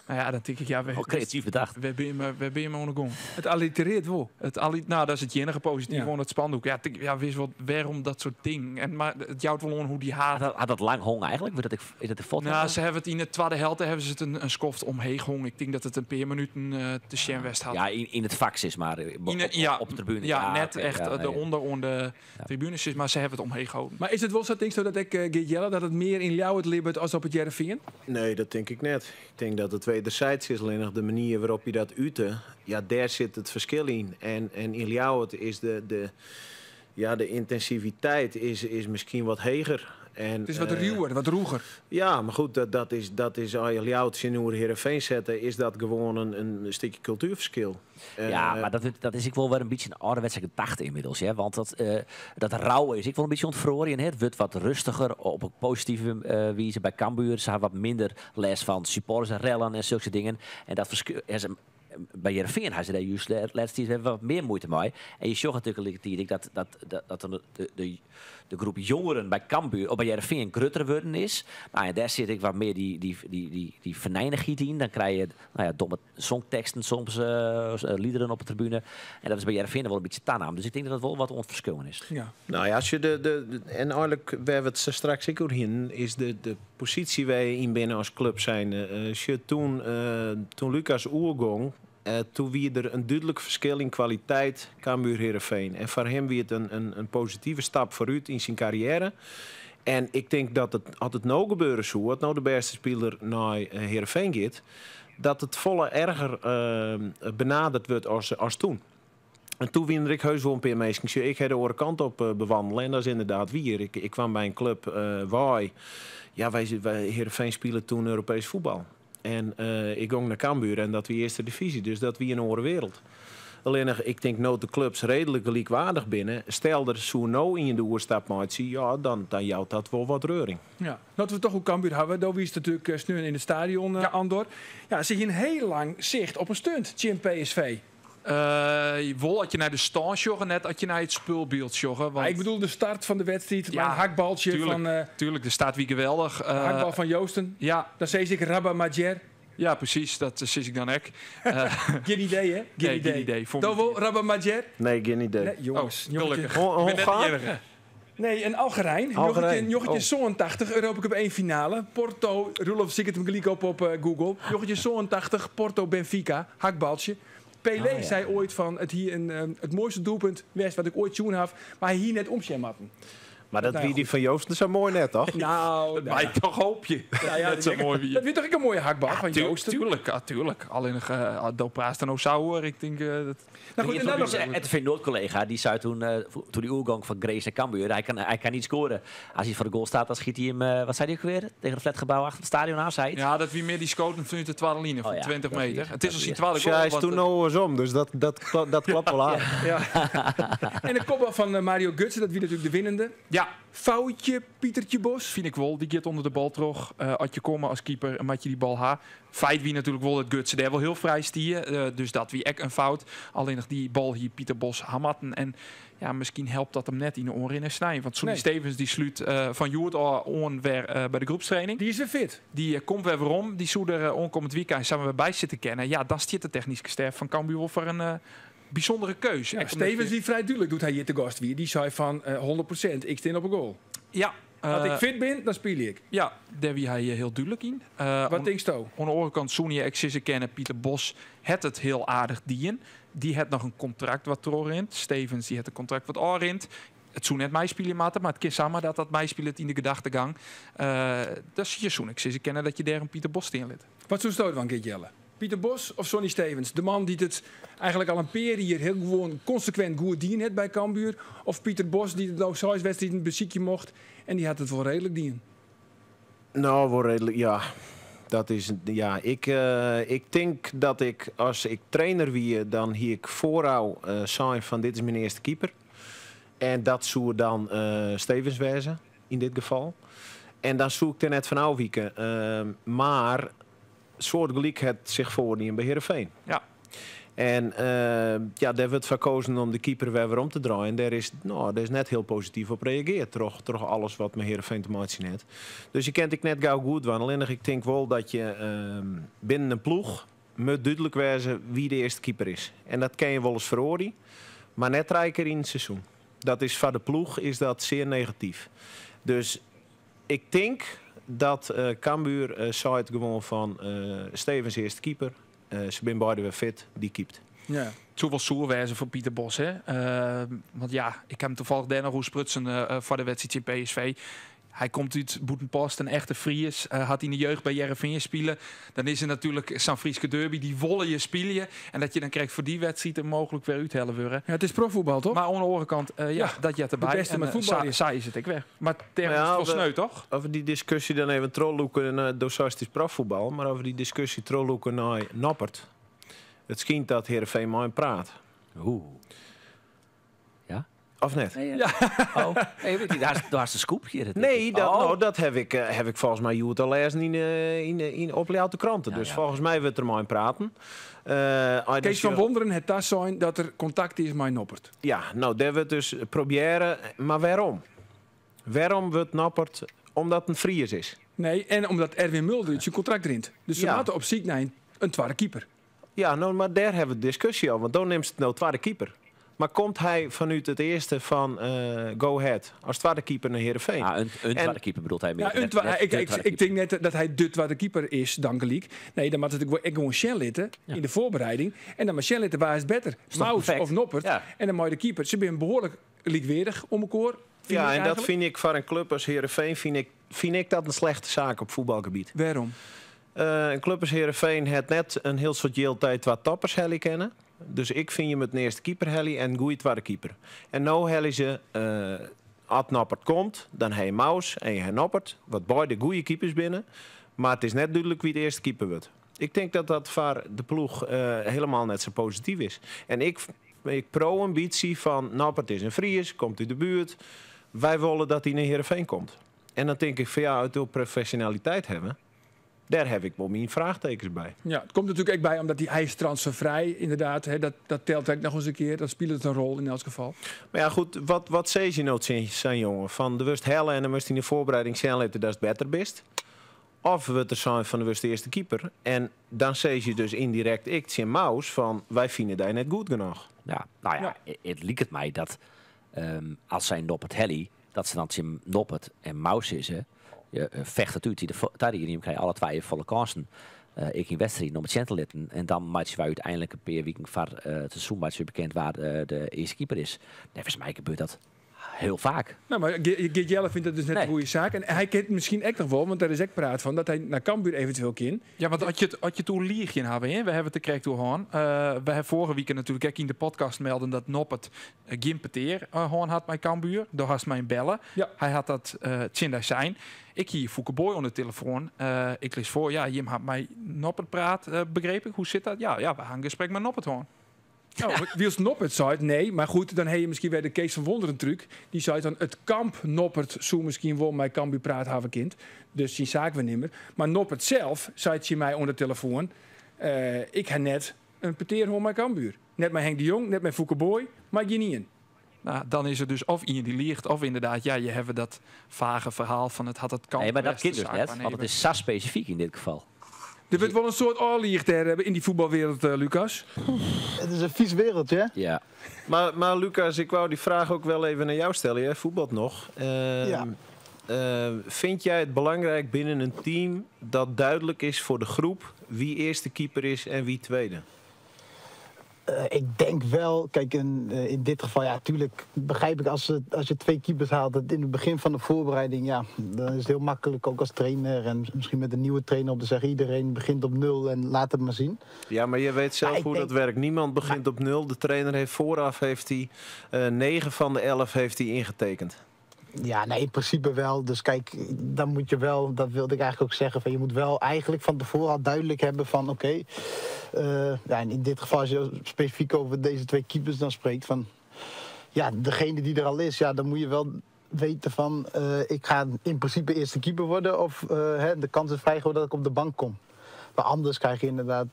Nou ja, dan denk ik, ja, Ook creatief bedacht. we ben je, we ben je maar gong. Het allitereert wel. Het nou, dat is het enige positieve van het spandoek. Ja, ik, ja, wist wat waarom dat soort ding. En, maar het jouwt wel om hoe die haat. Had dat lang hong eigenlijk? Wordt dat ik, is dat de foto? Nou, ze hebben het in de tweede helft hebben ze het een skoft omheen gehong. Ik denk dat het een paar minuten te Sjen West had. Ja, in het vak is maar, In de, ja, op de tribune. Ja, Ja, net oké, echt, ja, nee. de onder onder de tribunes is, maar ze hebben het omheen gehouden. Maar is het wel zo, denk ik, zo dat ik Geert Jelle, dat het meer in Ljouwert libbert als op het Heerenveen? Nee, dat denk ik net. Ik denk dat het wederzijds is, alleen nog de manier waarop je dat uitte, ja, daar zit het verschil in. En in Ljouwert is de intensiviteit is misschien wat heger. Het is wat ruwer, wat roeger. Ja, maar goed, dat is als je Ljouwert in Oer Heerenveen zetten, is dat gewoon een stukje cultuurverschil. Ja, maar dat is ik wel weer een beetje een ouderwetse gedachte inmiddels. Hè? Want dat rouwen is ik wel een beetje ontvroren. Hè? Het wordt wat rustiger op een positieve wijze bij Cambuur. Ze hebben wat minder les van supporters en rellen en zulke dingen. En dat verschil, hè, ze, bij Heerenveen hadden ze daar juist de laatste tijd wat meer moeite mee. En je zag natuurlijk dat de groep jongeren bij Cambuur of bij Heerenveen groter worden is. Nou, en daar zit ik wat meer die venijnigheid in. Dan krijg je, domme songteksten soms, liederen op de tribune. En dat is bij Heerenveen wel een beetje tannaam. Dus ik denk dat het wel wat ontverschillen is. Nou ja, als je de, de, de, en eigenlijk waar we het straks ook over in, is de positie waar je in binnen als club zijn. Als je toen Lucas oergong, toen wie er een duidelijk verschil in kwaliteit Cambuur Heerenveen. En voor hem wie het een positieve stap vooruit in zijn carrière. En ik denk dat het, als het nou gebeuren zou, dat nou de beste speler naar Heerenveen gaat, dat het volle erger benaderd wordt als toen. En toen winde ik heus wel een paar mensen. Ik heb de andere kant op bewandelen en dat is inderdaad wier. Ik kwam bij een club waar, ja, wij Heerenveen spelen toen Europees voetbal. En ik ging naar Cambuur en dat we eerste divisie, dus dat we een andere wereld. Alleen nog, ik denk nooit de clubs redelijk gelijkwaardig binnen. Stel er zo nou in de oerstap maakt, ja, dan jouwt dat wel wat reuring. Ja, dat we toch ook Cambuur hebben. Daar is natuurlijk Sneun in het stadion, Andor. Ja, ze een heel lang zicht op een stunt, Jim PSV. Wol as je nei de stân sjogge, net as je nei it spulbyld sjogge. Want ik bedoel de start fan de wedstriid, ja, in hakbaltsje tuurlijk, fan, tuurlijk, de start wie geweldich. Hakbal fan Joosten. Ja. Dan sis ik Rabah Madjer. Ja, precies. Dat sis ik dan ek. Gjin idee, hè? Gjin Nee, idee. gjin idee. Voor Dan my wol Rabah Madjer? Nee, gjin idee. Nee, jongens. Oh, gelukkig. Ho- Ik ben net de Hongaar? enige. Nee, een Algerijn. Algerijn. 1987, Europa Cup 1 finale. Porto, Roelof ziet het hem gelijk op Google. 1987, Porto Benfica, hakbaltje. Pelé Ah, ja. zei ooit van het hier het mooiste doelpunt was wat ik ooit tjoen had, maar hij hier net omsjen matten. Maar dat Nou, wie die van Joosten zo mooi net, toch? Nou, Dat maakt toch hoop je. nou ja, dat zo mooi wie. Dat werd toch ook een mooie hakbal van Joosten. Tuurlijk, ja, tuurlijk. Alleen nog Dopraas dan ook sauer. Ik denk dat. Nou goed, en dan nog, RTV Noord-collega, die zei toen, toen die oergang van Grace naar Cambuur, hij kan niet scoren. Als hij voor de goal staat, dan schiet hij hem, wat zei hij ook weer? Tegen het flatgebouw achter het stadion aan, zei hij het? Ja, dat wie meer die schoten vanuit de tweede linie van Oh ja, 20 dat meter. is- Het is dat al zijn is- tweede Ja, goal. hij is want, toen nou eens om, dus dat klopt wel aan. ja. En de kopbal van Mario Götze, dat wie natuurlijk de winnende. Ja, Foutje, Pietertje Bos. vind ik wel. Die gaat onder de bal terug. Als je komen als keeper en je die bal ha. Feit wie natuurlijk wel dat Götze daar wel heel vrij stier. Dus dat wie ek een fout. Alleen nog die bal hier Pieter Bos hamatten. En ja, misschien helpt dat hem net in de oren en snijden. Want Sonny Nee. Stevens die sluit van Joert al on weer bij de groepstraining. Die is weer fit. Die komt weer om. Die zou er onkomend weekend samen weer bij zitten kennen. Ja, dan zit de technische ster van Cambuur wel voor een bijzondere keuze. Ja, Echt omdat Stevens je- die vrij duidelijk doet hij hier te gast weer. Die zei van 100%, ik sta op een goal. Ja, Als ik fit ben, dan speel ik. ja, daar wie hij heel duidelijk in. Wat denk je? Aan de andere kant, Sonia, ik zie ze kennen, Pieter Bos het het heel aardig dien. Die het nog een contract wat rint. Stevens, die het een contract wat oorrint. Het zou net mij spelen, maar het kan samen dat dat mij speelt in de gedachtegang. Dat zie je Soen. Ik zie ze kennen dat je daar een Pieter Bos in lid. Wat zou stoot van Geert Jelle? Pieter Bos of Sonny Stevens? De man die het eigenlijk al een periode hier heel gewoon consequent goed dien het bij Cambuur. Of Pieter Bos die het nou zes wedstrijden een beziekje mocht en die had het wel redelijk dien. Nou, wel redelijk, ja. Dat is, ja, ik denk dat ik, als ik trainer wie, dan hier ik vooral zijn van dit is mijn eerste keeper. En dat zou dan Stevens wezen, in dit geval. En dan zoek ik er net van afwieken. Maar soortgelijk het zich voor die in bij Heerenveen. Ja. En ja, daar werd verkozen om de keeper weer om te draaien. En daar is net heel positief op gereageerd. Toch alles wat met Heerenveen te maken heeft. Dus je kent ik net gauw goed van. Alleen ik denk wel dat je binnen een ploeg moet duidelijk wezen wie de eerste keeper is. En dat kan je wel eens verhoren, maar net rijker in het seizoen. Dat is voor de ploeg is dat zeer negatief. Dus ik denk dat Cambuur zei het gewoon van Stevens eerste keeper. Ze zijn beide weer fit, die keept. Ja. Het zou wel zoer wezen voor Pieter Bos, hè? Want ja, ik heb hem toevallig daar nog hoe sprutsen voor de wedstrijd in PSV. Hij komt uit Boetenpost, een echte Fries. Had in de jeugd bij Heerenveen spelen. Dan is er natuurlijk zo'n Frieske derby, die wolle je spelen. En dat je dan krijgt voor die wedstrijd er mogelijk weer uithellen worden. Ja, het is profvoetbal, toch? Maar aan de andere kant, ja, Ja, dat je erbij. de beste En, met voetbal is. saai is het ik weg. Maar tegen Maar ja, is het wel we- sneu, toch? Over die discussie dan even trolloeken naar dosastisch profvoetbal. Maar over die discussie trolloeken naar Noppert. Het schijnt dat Heerenveen maar praat. Oeh. Ja? Of net? Nee, ja. Oh, nee, weet je, daar is de scoop hier. Dat Nee, ik. Oh. dat heb ik volgens mij Joet al lezen in op de kranten. Ja, dus ja. volgens mij wordt er maar in praten. Kees van Wonderen, het tas zijn dat er contact is met Noppert. Ja, nou, daar wordt dus proberen. Maar waarom? Waarom wordt Noppert? Omdat het een Fries is. Nee, en omdat Erwin Mulder uit zijn contract rint. Dus ze Ja. laten op ziek naar een tweede keeper. Ja, nou, maar daar hebben we discussie over. Want dan neemt het nou tweede keeper. Maar komt hij vanuit het eerste van Go Ahead als tweede keeper naar Heerenveen? Ah, een tweede keeper bedoelt hij meer. Ja, een Net de tweede ik denk net dat hij de tweede keeper is, dankelijk. Nee, dan moet het ook gewoon Shell zitten in de voorbereiding. En dan maar Shell zitten, waar is het beter? toch Maus perfect? of Noppert. Ja. En dan moet je de keeper. Ze zijn behoorlijk likweerdig om elkaar. Vind Ja, ik en dat eigenlijk. vind ik voor een club als Heerenveen vind ik dat een slechte zaak op voetbalgebied. Waarom? Een club als Heerenveen het net een heel soort heel tijd wat toppers helly kennen. Dus ik vind je met de eerste keeper helly en goeie tweede keeper. En nou helly ze, als Noppert komt, dan heb je Maus en je hebt Noppert, wat beide goeie keepers binnen. Maar het is net duidelijk wie de eerste keeper wordt. Ik denk dat dat voor de ploeg helemaal net zo positief is. En ik pro-ambitie van Noppert is een Fries, komt uit de buurt. Wij willen dat hij naar Heerenveen komt. En dan denk ik van ja, het wil professionaliteit hebben. Dêr haw ik wol myn fraachtekens by. Ja, it komt natuerlik ek by omdat hy, hy is transferfrij, ynderdaad. Hè, dat telt ek noch ris in kear. Dat spilet in rol yn elts gefal. Mar ja, goed, wat sizze je no tsjin sa'n jonge? Fan do wurdst helle en dan moatst yn de foarbereiding sjen litte datst better bist. Of wurdt der sein fan do wurdst de earste keeper. En dan sizze je dus yndirekt ek tsjin Mous fan wy fine dy net goed genôch. Ja, no ja, it liket my dat as sy Noppert helje, dat se dan tsjin Noppert en Mous sizze, fecht it út yn de tarieding, jim krije alle twa even folle kânsen, ek yn wedstriden om it sjen te litten. En dan meitsje wy úteinlik in pear wiken foar it seizoen meitsje wy bekend wa't de earste keeper is. Neffens my gebeurt dat hiel faak. No, mar Geert Jelle fynt dat dus net in goede saak. En hy kin it miskien ek noch wol, want der is ek praat fan dat hy nei Cambuur eventueel kin. Ja, want as je it oer liigjen hawwe, hè, we hawwe it der krekt oer hân. We hawwe foarige wike natuerlik ek yn de podcast melden dat Noppert gjin petear hân hat mei Cambuur. Do hast mei him belle. Hy hat dat tsjin dy sein. Ik hie Foeke Booy oan de telefoan. Ik lis foar, ja, jim ha mei Noppert praat, begreep ik. Hoe sit dat? Ja, ja, we ha in gesprek mei Noppert hân. No, wylst Noppert seit nee, mar goed, dan ha je miskien wer de Kees van Wonderen trúk. Dy seit dan it kamp Noppert soe miskien wol mei Cambuur praat hawwe kind. Dus syn saakwernimmer. Mar Noppert sels seit tsjin my oan de telefoan, ik ha net in petear hân mei Cambuur. Net mei Henk de Jong, net mei Foeke Booy, mei gjinien. No, dan is der dus of ien dy't liicht, of ynderdaad, ja, je hawwe dat fage ferhaal fan it hat it kamp Nee, mar dat kin dus net, want it is sa spesifyk yn dit gefal. Der wurdt wol in soad ôfliigd dêr yn dy fuotbalwereld, Lucas. It is in fys wereldje, hè? Ja. Mar Lucas, ik wou dy fraach ek wol even nei jou stelle. Jij fuotballet noch. Ja. Vind jij het belangrijk binnen een team dat duidelijk is voor de groep wie eerste keeper is en wie tweede? Ik denk wel, kijk, in dit geval, ja, tuurlijk begrijp ik als je twee keepers haalt, dat in het begin van de voorbereiding, ja, dan is het heel makkelijk ook als trainer en misschien met een nieuwe trainer om te zeggen, iedereen begint op nul en laat het maar zien. Ja, maar je weet zelf Maar ik hoe denk dat werkt. Niemand begint op nul. De trainer heeft vooraf, heeft hij 9 van de 11 heeft hij ingetekend. Ja, nee, in principe wel. Dus kijk, dan moet je wel, dat wilde ik eigenlijk ook zeggen, van je moet wel eigenlijk van tevoren al duidelijk hebben van oké, ja, en in dit geval als je specifiek over deze twee keepers dan spreekt, van ja, degene die er al is, ja, dan moet je wel weten van ik ga in principe eerste keeper worden of hè, de kans is vrij groot dat ik op de bank kom. Maar anders krijg je inderdaad,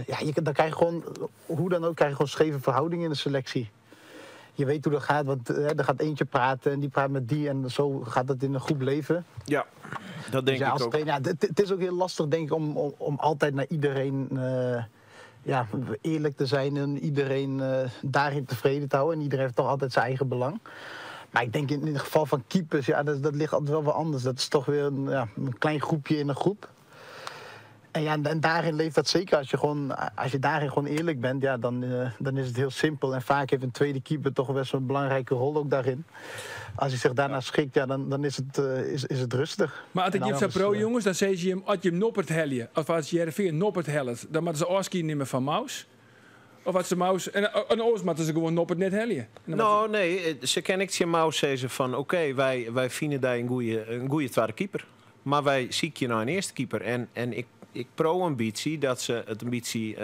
ja, je, dan krijg je gewoon, hoe dan ook, krijg je gewoon scheve verhoudingen in de selectie. Je weet hoe dat gaat, want er gaat eentje praten en die praat met die en zo gaat dat in een groep leven. Ja, dat denk Dus ja, ik als ook. trainer, ja, het is ook heel lastig, denk ik, om altijd naar iedereen ja, eerlijk te zijn en iedereen daarin tevreden te houden. En iedereen heeft toch altijd zijn eigen belang. Maar ik denk in het geval van keepers, ja, dat ligt altijd wel wat anders. Dat is toch weer een klein groepje in een groep. En daarin leeft dat zeker. Als je daarin gewoon eerlijk bent, ja, dan is het heel simpel. En vaak heeft een tweede keeper toch best wel een belangrijke rol ook daarin. Als hij zich daarna schikt, ja, dan is het rustig. Maar als ik En je anders, zou pro, jongens, dan zei je hem, als je hem Noppert helje, of als Heerenveen Noppert helpt, dan moeten ze afscheid nemen van Mous. Of als ze Mous, en anders moeten ze gewoon Noppert net helje. En dan moeten ze Nee, ze ken ik ze Mous, zei ze van, oké, wij vinden daar een goeie tweede keeper. Maar wij ziek je nou een eerste keeper. En ik pro-ambitie dat ze het ambitie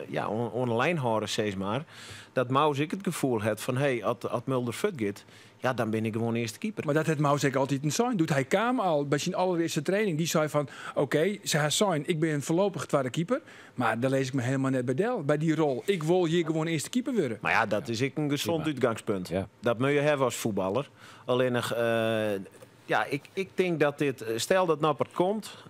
ja, on de lijn houden, zeg maar. Dat Mous ik het gevoel had van, hey, at Mulder fut gaat, ja, dan ben ik gewoon eerste keeper. Maar dat het Mous ook altijd een zijn. Doet hij kwam al bij zijn allereerste training. Die zei van, oké, ze haar zijn, ik ben voorlopig tweede keeper. Maar daar lees ik me helemaal net bij Del, bij die rol. Ik wil hier gewoon eerste keeper worden. Maar ja, dat is ik een gezond Prima. uitgangspunt. Dat moet je hebben als voetballer. Alleen nog ja, ik denk dat dit, stel dat Noppert komt,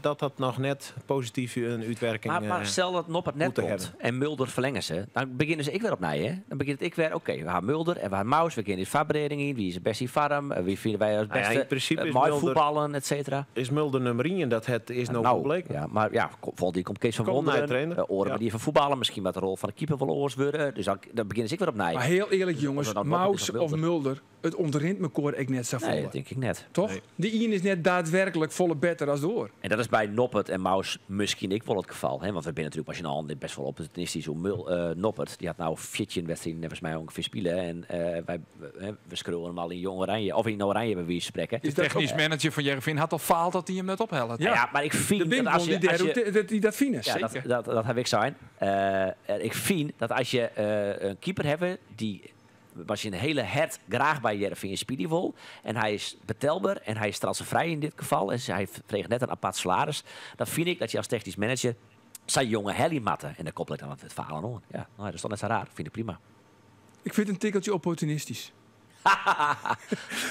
dat dat nog net positief een uitwerking, Maar stel dat Noppert net moet komt hebben. en Mulder verlengen ze, dan beginnen ze ik weer opnieuw, hè? Dan begint ik weer, oké, we hebben Mulder en we hebben Mous, we kennen die voorbereiding in, wie is het beste farm, wie vinden wij als Nou ja, in beste, principe is mooi Mulder voetballen, et cetera. Is Mulder nummer 1, dat het is nog gebleken. Ja, maar ja, volgende keer komt Kees van Komt Wonderen, naar de trainer. oren die van voetballen, misschien wat de rol van de keeper wel oors worden. Dus dan beginnen ze ik weer opnieuw. Maar heel eerlijk, jongens, Of het nou Noppert is Mous of of Mulder. Mulder, het ontrint me koor ik net zo Nee, volle. dat denk ik net. Toch? Nee. Die Ian is net daadwerkelijk volle beter als door. En dat is bij Noppert en Mous misschien ik wel het geval. Hè? Want we zijn natuurlijk als je een hand best wel opportunistisch hoe Noppert. Die had nou 14 wedstrijden volgens mij ongeveer spelen. En we schreeuwen hem al in Jong Oranje. Of in Oranje bij wie spreken. Is De dat technisch ook- manager van Heerenveen had al faald dat hij hem net ophelde. Ja. Ja, maar ik vind De dat als Winkman je, die als daar je ook die dat vindt. Ja, Zeker. dat heb ik zijn. En ik vind dat als je een keeper hebt die mei syn hiele hert graach by Hearrenfean spylje wol. En hy is betelber en hy is transferfrij yn dit gefal. En hy freget net in apart salaris. Dan fyn ik dat je as technysk manager sa'n jonge helje moatte. En dan koppel ik dan it falen oan. Ja, no, dat is toch net sa raar. Fyn ik prima. Ik fyn it in tikkeltsje opportunistysk.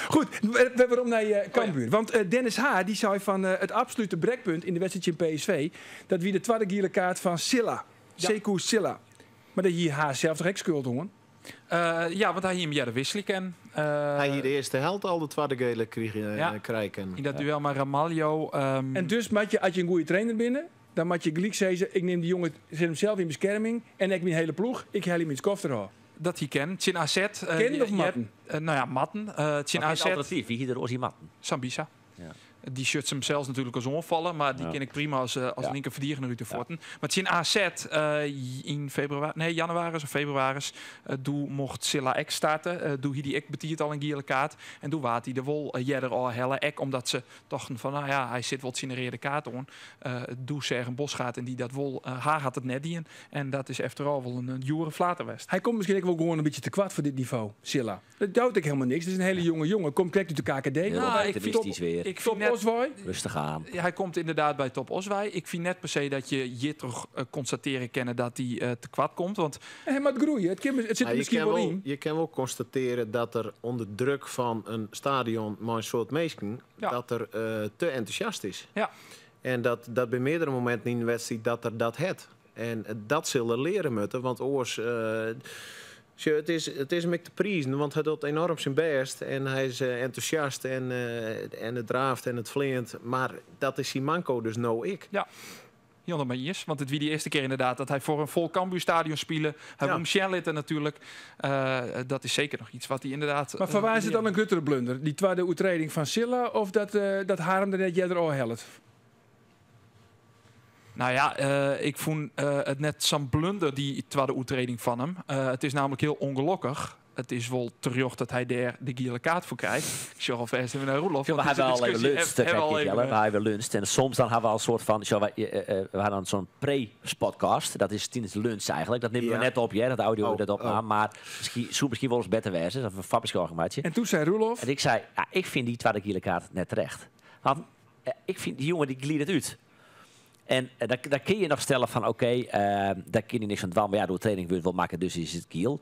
Goed, we werom nei Cambuur. Want Dennis Haar dy sei fan it absolute brekpunt yn de wedstriid tsjin PSV, dat wie de twadde giele kaart fan Sylla. Sekou Sylla. Mar dêr hie Haar sels toch ek skuld oan? Ja, want hy hie him earder wisselje kinnen. Hy hie de earste helte al de twadde gele krige, krije kinnen. Yn dat duel mei Ramalho. En dus moat je, as je in goede trainer binne, dan moat je gelyk sizze, ik nim dy jonge, set him sels yn beskerming en ek myn hiele ploech, ik helje him út it skoft derôf. Dat hie kinnen. Tsjin AZ. Kinnen of moatten? Nou ja, moatten. Tsjin Wat is AZ. alternatief? Wie hie der oars yn moatten? Sambissa. Ja. Dy sjocht him sels natuerlik as oanfaller, mar dy kin ik prima as linker ferdigener út de fuotten. Mar tsjin AZ yn febrewaris, nee, jannewaris of febrewaris, doe mocht Sylla ek starte. Doe hie dy ek betiid al in giele kaart. En doe waard hy der wol earder ôfhelle. Ek omdat se tochten fan, nou ja, hy sit wol tsjin de reade kaart oan. Doe seagen Bosschaart en dy dat wol. Haar hat it net dien. En dat is efterôf wol in djoere flater west. Hy komt miskien ek wol gewoan in bytsje te koart foar dit nivo, Sylla. Dat jout ek helemaal niks. Het is een hele jonge jongen. Komt krekt út de KKD. Heel Nou, ik vind optimistisch weer. Ik Top vind net Oswei. Rustig aan. Ja, hij komt inderdaad bij Top Oswei. Ik vind net per se dat je hier toch constateren kennen dat hij te kwad komt. Want Hij moet groeien. Het zit er Maar je misschien kan wel wel, in. je kan wel constateren dat er onder druk van een stadion met een soort meesken, dat er te enthousiast is. En dat bij meerdere momenten in de wedstrijd dat er dat het. En dat zullen leren moeten, want oors, tje, het is hem ook te prijzen, want hij doet enorm zijn best en hij is enthousiast en het draaft en het vleent. Maar dat is zijn manco, dus no ik. Ja, Jan maar is, want het wie die eerste keer inderdaad dat hij voor een vol Cambuurstadion speelde. Hij won Sjenlitte natuurlijk. Dat is zeker nog iets wat hij inderdaad, Maar van waar is het dan leert. een gruttere blunder? Die tweede oetreding van Sylla of dat Harm er net jeder al helpt? Nou ja, ik vond het net zo'n blunder, die tweede oetreding van hem. Het is namelijk heel ongelukkig. Het is wel terecht dat hij daar de gele kaart voor krijgt. Ik zeg alvast even naar Roelof. Ja, we want hebben deze al even discussie luncht, hebben we kijk, al Jelle. even, We hebben luncht. En soms dan hebben we al een soort van, zo, wij we hadden dan zo'n pre-podcast. Dat is tijdens de lunch eigenlijk. Dat nemen we net op, ja, dat audio dat opname. Maar misschien, zou misschien wel eens beter wezen. Dat is een fabbeschouwing, En toen zei Roelof... En ik zei, ja, ik vind die tweede gele kaart net terecht. Want ik vind die jongen die glidt het uit. En daar kun je nog stellen van, oké, daar kun je niks van dwalen. Maar ja, door training wil je het wel maken, dus is het kiel.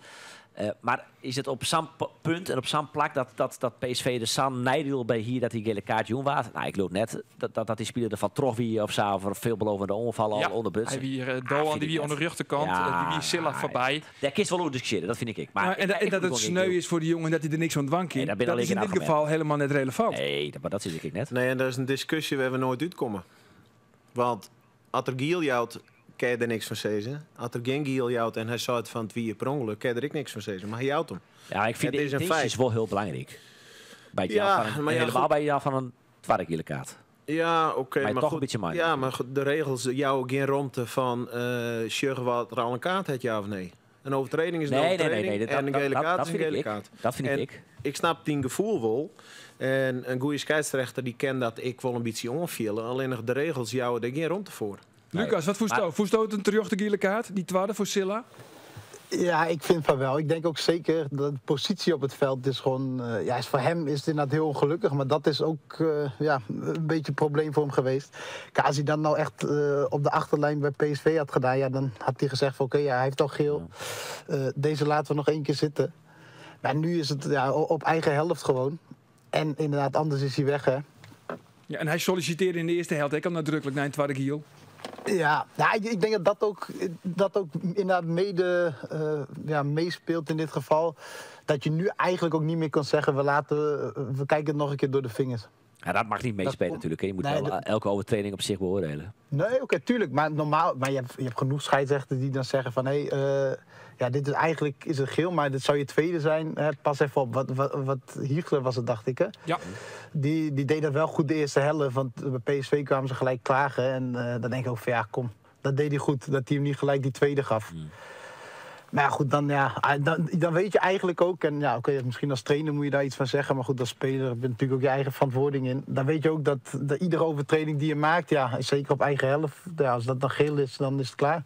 Maar is het op zo'n punt en op zo'n plak dat PSV de San Nijdel bij hier dat die gele kaart jong waard? Nou, ik loop net dat die speler ervan trof wie of zo, voor veelbelovende ongevallen al Ja, onder Brutsen. Hij wie Doan, Vind die ik wie net. onder de rechterkant, Ja, die wie Sylla voorbij. Daar kun je wel over discussiëren, dat vind ik. Maar En ik dat moet het wel sneu niet is voor die jongen dat hij er niks van dwang Nee, kan, daar ben dat ik is in alleen dit een geval argument. helemaal net relevant. Nee, maar dat zit ik net. Nee, en dat is een discussie waar we nooit uitkomen. Want als er giel jouwt, kan je er niks van zeggen. Als er geen giel jouwt en hij zei het van het wie per ongeluk, kan je er ook niks van zeggen. Maar hij jouwt hem. Ja, ik vind Het de is een intenties feit. wel heel belangrijk. Bij het Ja, jou van een, maar ja, helemaal goed. bij jou van een tweede gele kaart. Ja, oké, Maar maar toch goed. een beetje mind. Ja, maar goed, de regels jou geen ruimte van sjuggen wat er al een kaart heeft, ja of nee. Een overtreding is een Nee, nee, nee, overtreding nee, en een gele kaart dat is een vind gele ik. kaart. Dat vind En ik. ik snap die gevoel wel. En een goede scheidsrechter die kent dat ik wel een beetje onviel. Alleen nog de regels jou er geen ruimte voor. Nee. Lucas, wat voest Maar je? Voest je het een terechte gele kaart? Die tweede voor Sylla? Ja, ik vind van wel. Ik denk ook zeker dat de positie op het veld is gewoon... ja, is voor hem is het inderdaad heel ongelukkig. Maar dat is ook een beetje een probleem voor hem geweest. Kijk, als hij dan nou echt op de achterlijn bij PSV had gedaan... Ja, dan had hij gezegd van oké, ja, hij heeft al geel. Deze laten we nog één keer zitten. Maar nu is het, ja, op eigen helft gewoon. En inderdaad, anders is hij weg, hè. Ja, en hij solliciteerde in de eerste helft. Hij kan nadrukkelijk naar een tweede giel. Ja, nou, ik denk dat dat ook inderdaad mede meespeelt in dit geval. Dat je nu eigenlijk ook niet meer kan zeggen, we kijken het nog een keer door de vingers. Ja, dat mag niet meespelen Dat komt natuurlijk, hè. Je moet Nee, wel dat elke overtreding op zich beoordelen. Nee, oké, tuurlijk. Maar normaal, maar je hebt genoeg scheidsrechters die dan zeggen van, hé, ja, dit is eigenlijk is het geel, maar dit zou je tweede zijn. Hè, pas even op, wat Hiegler was het, dacht ik, hè? Ja. Die deed dat wel goed de eerste helft, want bij PSV kwamen ze gelijk klagen. En dan denk ik ook van, ja, kom, dat deed hij goed, dat hij hem niet gelijk die tweede gaf. Maar ja, goed, dan, ja, ah, dan weet je eigenlijk ook... En ja, oké, misschien als trainer moet je daar iets van zeggen. Maar goed, als speler heb je natuurlijk ook je eigen verantwoording in. Dan weet je ook dat iedere overtreding die je maakt... Ja, zeker op eigen helft, ja, als dat dan geel is, dan is het klaar.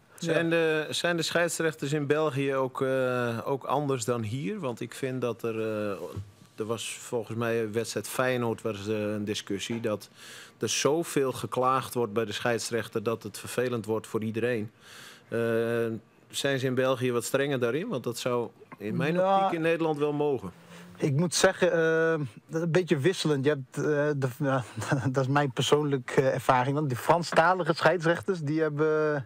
Zijn de scheidsrechters in België ook anders dan hier? Want ik vind dat er was volgens mij een wedstrijd Feyenoord was een discussie dat er zoveel geklaagd wordt bij de scheidsrechter dat het vervelend wordt voor iedereen. Zijn ze in België wat strenger daarin? Want dat zou in mijn optiek in Nederland wel mogen. Ik moet zeggen, dat is een beetje wisselend. Je hebt, de, ja, dat is mijn persoonlijke ervaring. Want die Franstalige scheidsrechters, die hebben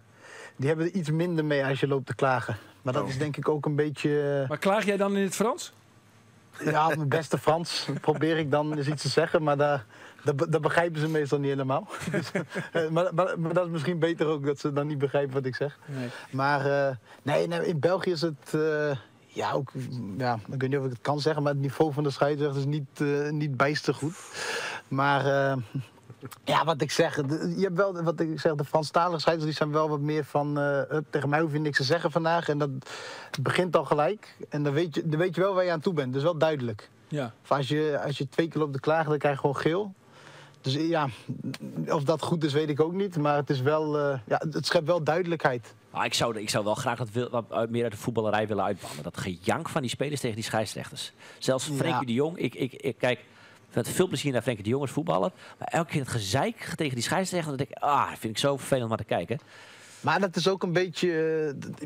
er iets minder mee als je loopt te klagen. Maar dat is denk ik ook een beetje... Maar klaag jij dan in het Frans? Ja, mijn beste Frans probeer ik dan eens iets te zeggen, maar dat begrijpen ze meestal niet helemaal. Dus, maar dat is misschien beter ook, dat ze dan niet begrijpen wat ik zeg. Nee. Maar nee, nee, in België is het, ja, ook, ja, ik weet niet of ik het kan zeggen, maar het niveau van de scheidsrechter is niet bijster goed. Maar ja, wat ik zeg, de, je hebt wel, wat ik zeg, de Franstalige scheidsrechters die zijn wel wat meer van, hup, tegen mij hoef je niks te zeggen vandaag. En dat begint al gelijk. En dan weet je wel waar je aan toe bent. Dat is wel duidelijk. Of als je 2 keer loopt te klagen, dan krijg je gewoon geel. Dus ja, of dat goed is, weet ik ook niet. Maar het is wel, ja, het schept wel duidelijkheid. Maar ik zou wel graag dat wat meer uit de voetballerij willen uitbannen. Dat gejank van die spelers tegen die scheidsrechters. Zelfs Frenkie de Jong, ik kijk met veel plezier naar Frenkie de Jong als voetballer. Maar elke keer het gezeik tegen die scheidsrechter, dan denk ik, vind ik zo vervelend om naar te kijken. Maar dat is ook een beetje,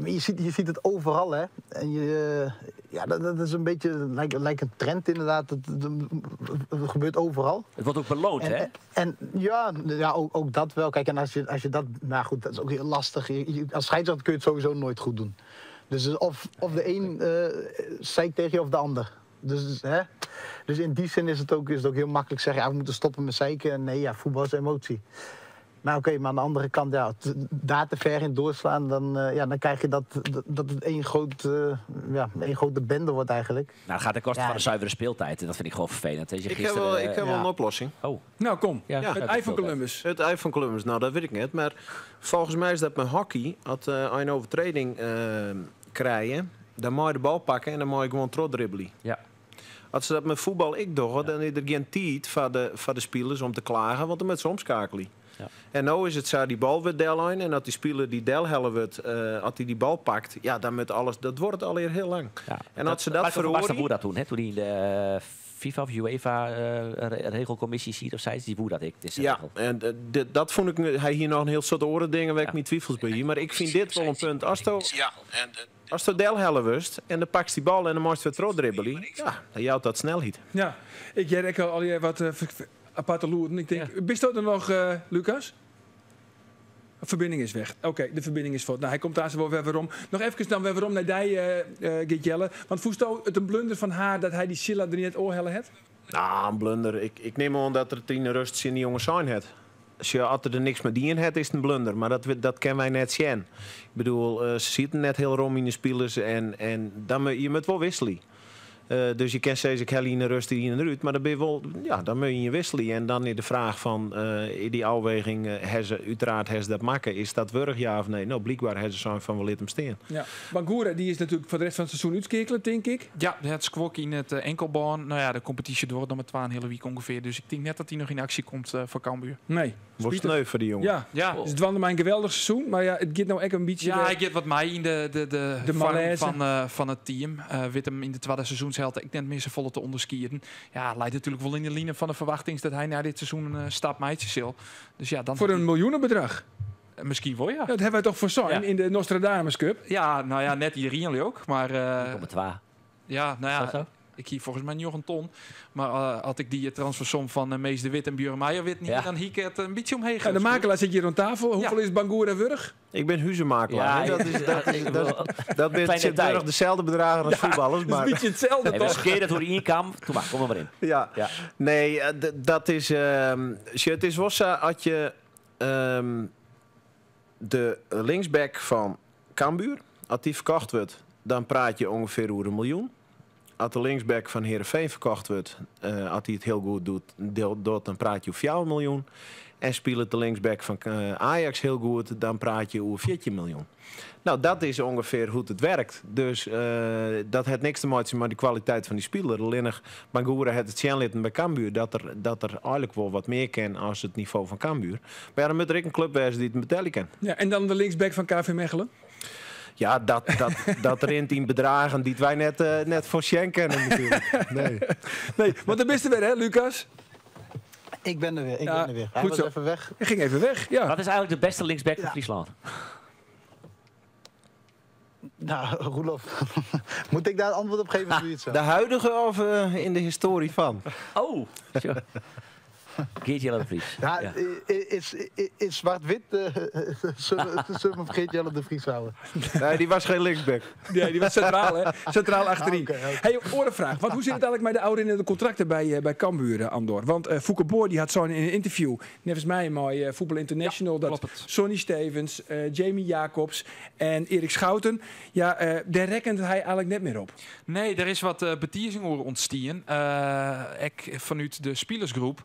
je ziet het overal, hè. En je ja, dat, dat is een beetje, lijkt een trend inderdaad. Dat gebeurt overal. Het wordt ook beloond, hè? En ja, ja, ook dat wel. Kijk, en als je, als je dat, nou goed, dat is ook heel lastig. Als scheidsrechter kun je het sowieso nooit goed doen. Dus of de een zeikt tegen je of de ander. Dus, hè? Dus in die zin is het ook heel makkelijk zeggen, ja, we moeten stoppen met zeiken. En nee, ja, voetbal is emotie. Maar oké, maar aan de andere kant, ja, daar te ver in doorslaan, dan ja, dan krijg je dat het één grote bende wordt eigenlijk. Nou, het gaat ten koste van de zuivere speeltijd. En dat vind ik gewoon vervelend. Weet je, Ik gisteren, heb wel een oplossing. Oh. Nou, kom. Ja. Het ei van Columbus. Het ei van Columbus, nou, dat weet ik net. Maar volgens mij is dat met hockey, als een overtreding krijgen, dan moet je de bal pakken en dan moet je gewoon trot dribbelen. Als ze dat met voetbal ik doe, dan is er geen tijd voor de spelers om te klagen, want dan moet ze omschakelen. En nou is het zo, die bal wordt del in en dat die speler die del hellen wordt, als hij die bal pakt, ja, dan met alles, dat wordt alweer heel lang. En als ze dat Maar toch, verhoren... Barca voer dat toen, hè? Toen hij in de FIFA of UEFA regelcommissie ziet of zei, die voer dat ik. Het is een Ja, regel. en dat vond ik nu, hij hier nog een heel soort oren dingen waar ik mijn twijfels bij hier. Maar ik vind dit wel een punt. Als to del hellen wust en dan pakt die bal en dan moest weer terug dribbelen, ja, dan jouwt dat snelheid. Ja, ik jij ook al je wat aparte loeren. Ik denk, bist dat er nog, Lucas? De verbinding is weg. Oké, de verbinding is voort. Nou, hij komt daar zo wel weer om. Nog even dan weer om naar die Geert Jelle. Want voest ook het een blunder van haar dat hij die Sylla er niet oorhellen heeft? Nou, een blunder. Ik neem aan dat er tien rust in die jongens zijn het. Als je altijd er niks met die in hebt, is het een blunder. Maar dat kennen wij net zien. Ik bedoel, ze zitten net heel rom in de spelers en dan je moet wel wisselen. Dus je kan zeggen, ik heb in de rust in en eruit, maar dan ben je wel, ja, dan moet je je wisselen. En dan is de vraag van in die afweging, hebben ze, uiteraard hebben ze dat maken. Is dat wurg, ja of nee? Nou, blijkbaar hebben ze zo'n van wel laat hem staan. Ja. Bangura, die is natuurlijk voor de rest van het seizoen uitskekelen, denk ik. Ja, het skwok in het enkelbaan. Nou ja, de competitie door dan met 2 hele week ongeveer. Dus ik denk net dat hij nog in actie komt voor Cambuur. Nee. Wordt Spieter. sneu voor die jongen. Ja. Dus het wandelde mij een geweldig seizoen, maar ja, het gaat nou echt een beetje Ja, de hij gaat wat mij in de De vorm malaise. van het team. Weet hem in de tweede seizoenshelft, ik denk meer zijn volle te onderskieren. Ja, leidt natuurlijk wel in de lijn van de verwachtings dat hij na dit seizoen een stap meidje zal. Dus ja, dan Voor een miljoenenbedrag. Misschien wel, ja. Ja, dat hebben wij toch voor zijn in de Nostradamus Cup. Ja, nou ja, net iedereen ook. Maar 1,2. Ja, nou ja, Is dat zo? ik hier volgens mij nog een ton. Maar had ik die transfersom van Mees de Wit en Björn Meijer wit niet, dan hier ik het een beetje omheen Ja, de geschoven. makelaar zit hier aan tafel. Hoeveel is Bangura wurg? Ik ben huizenmakelaar, Ja, hè? Dat is, dat is, ik dat is, wil- dat ben, Klein zit detail. wurg dezelfde bedragen als Ja, voetballers, dat is een maar beetje hetzelfde, Nee, we toch? scheren dat hoe die inkwam. Doe maar, kom er maar in. Ja. Nee, dat is, shit, het is wel zo, had je de linksback van Cambuur, als die verkocht wordt, dan praat je ongeveer over 1 miljoen. As de linksback fan Heerenveen ferkocht wurdt, as hy it hiel goed doet, docht, dan praat je oer 4 miljoen. En spilet de linksback fan Ajax hiel goed, dan praat je oer 14 miljoen. Nou, dat is ûngefear hoe't it werkt. Dus dat hat niks te meitsjen mei de kwaliteit fan dy spiler. Allinnich Bangura hat it sjen litten by Cambuur dat er, dat er eigenlik wol wat mear kin as it nivo fan Cambuur. Mar ja, dan moat der ek in klup wêze dy't him betelje kin. Ja, en dan de linksback fan KV Mechelen? Ja, dat rint yn bedragen dy't wy net foarsjen kinne natuerlik. Nee. Nee, want dêr bist wer, hè, Lucas? Ik ben er weer, ik ben er weer. Hij Goed was zo. even weg. Hij ging even weg, ja. Wat is eigenlijk de beste linksback van Friesland? Nou, Roelof, moet ik daar een antwoord op geven of doe je het zelf? De huidige of in de historie van? Oh, zo. Geert Jelle de Vries. Ja, Ja. Is zwart-wit, zullen we Geert Jelle de Vries houden? Nee, die was geen linksback. Nee, die was centraal, hè? Centraal achterin. Ah, oké, oké. Hey, orenvraag. Want hoe zit het eigenlijk met de oude contracten bij Cambuur, Andor? Want Foeke Booy die had zo in een interview, net mij, mooi Voetbal International, Ja, dat klopt. Sonny Stevens, Jamie Jacobs en Erik Schouten, ja, daar rekent hij eigenlijk net meer op. Nee, er is wat betiezing over ontstaan. Ik vanuit de spelersgroep.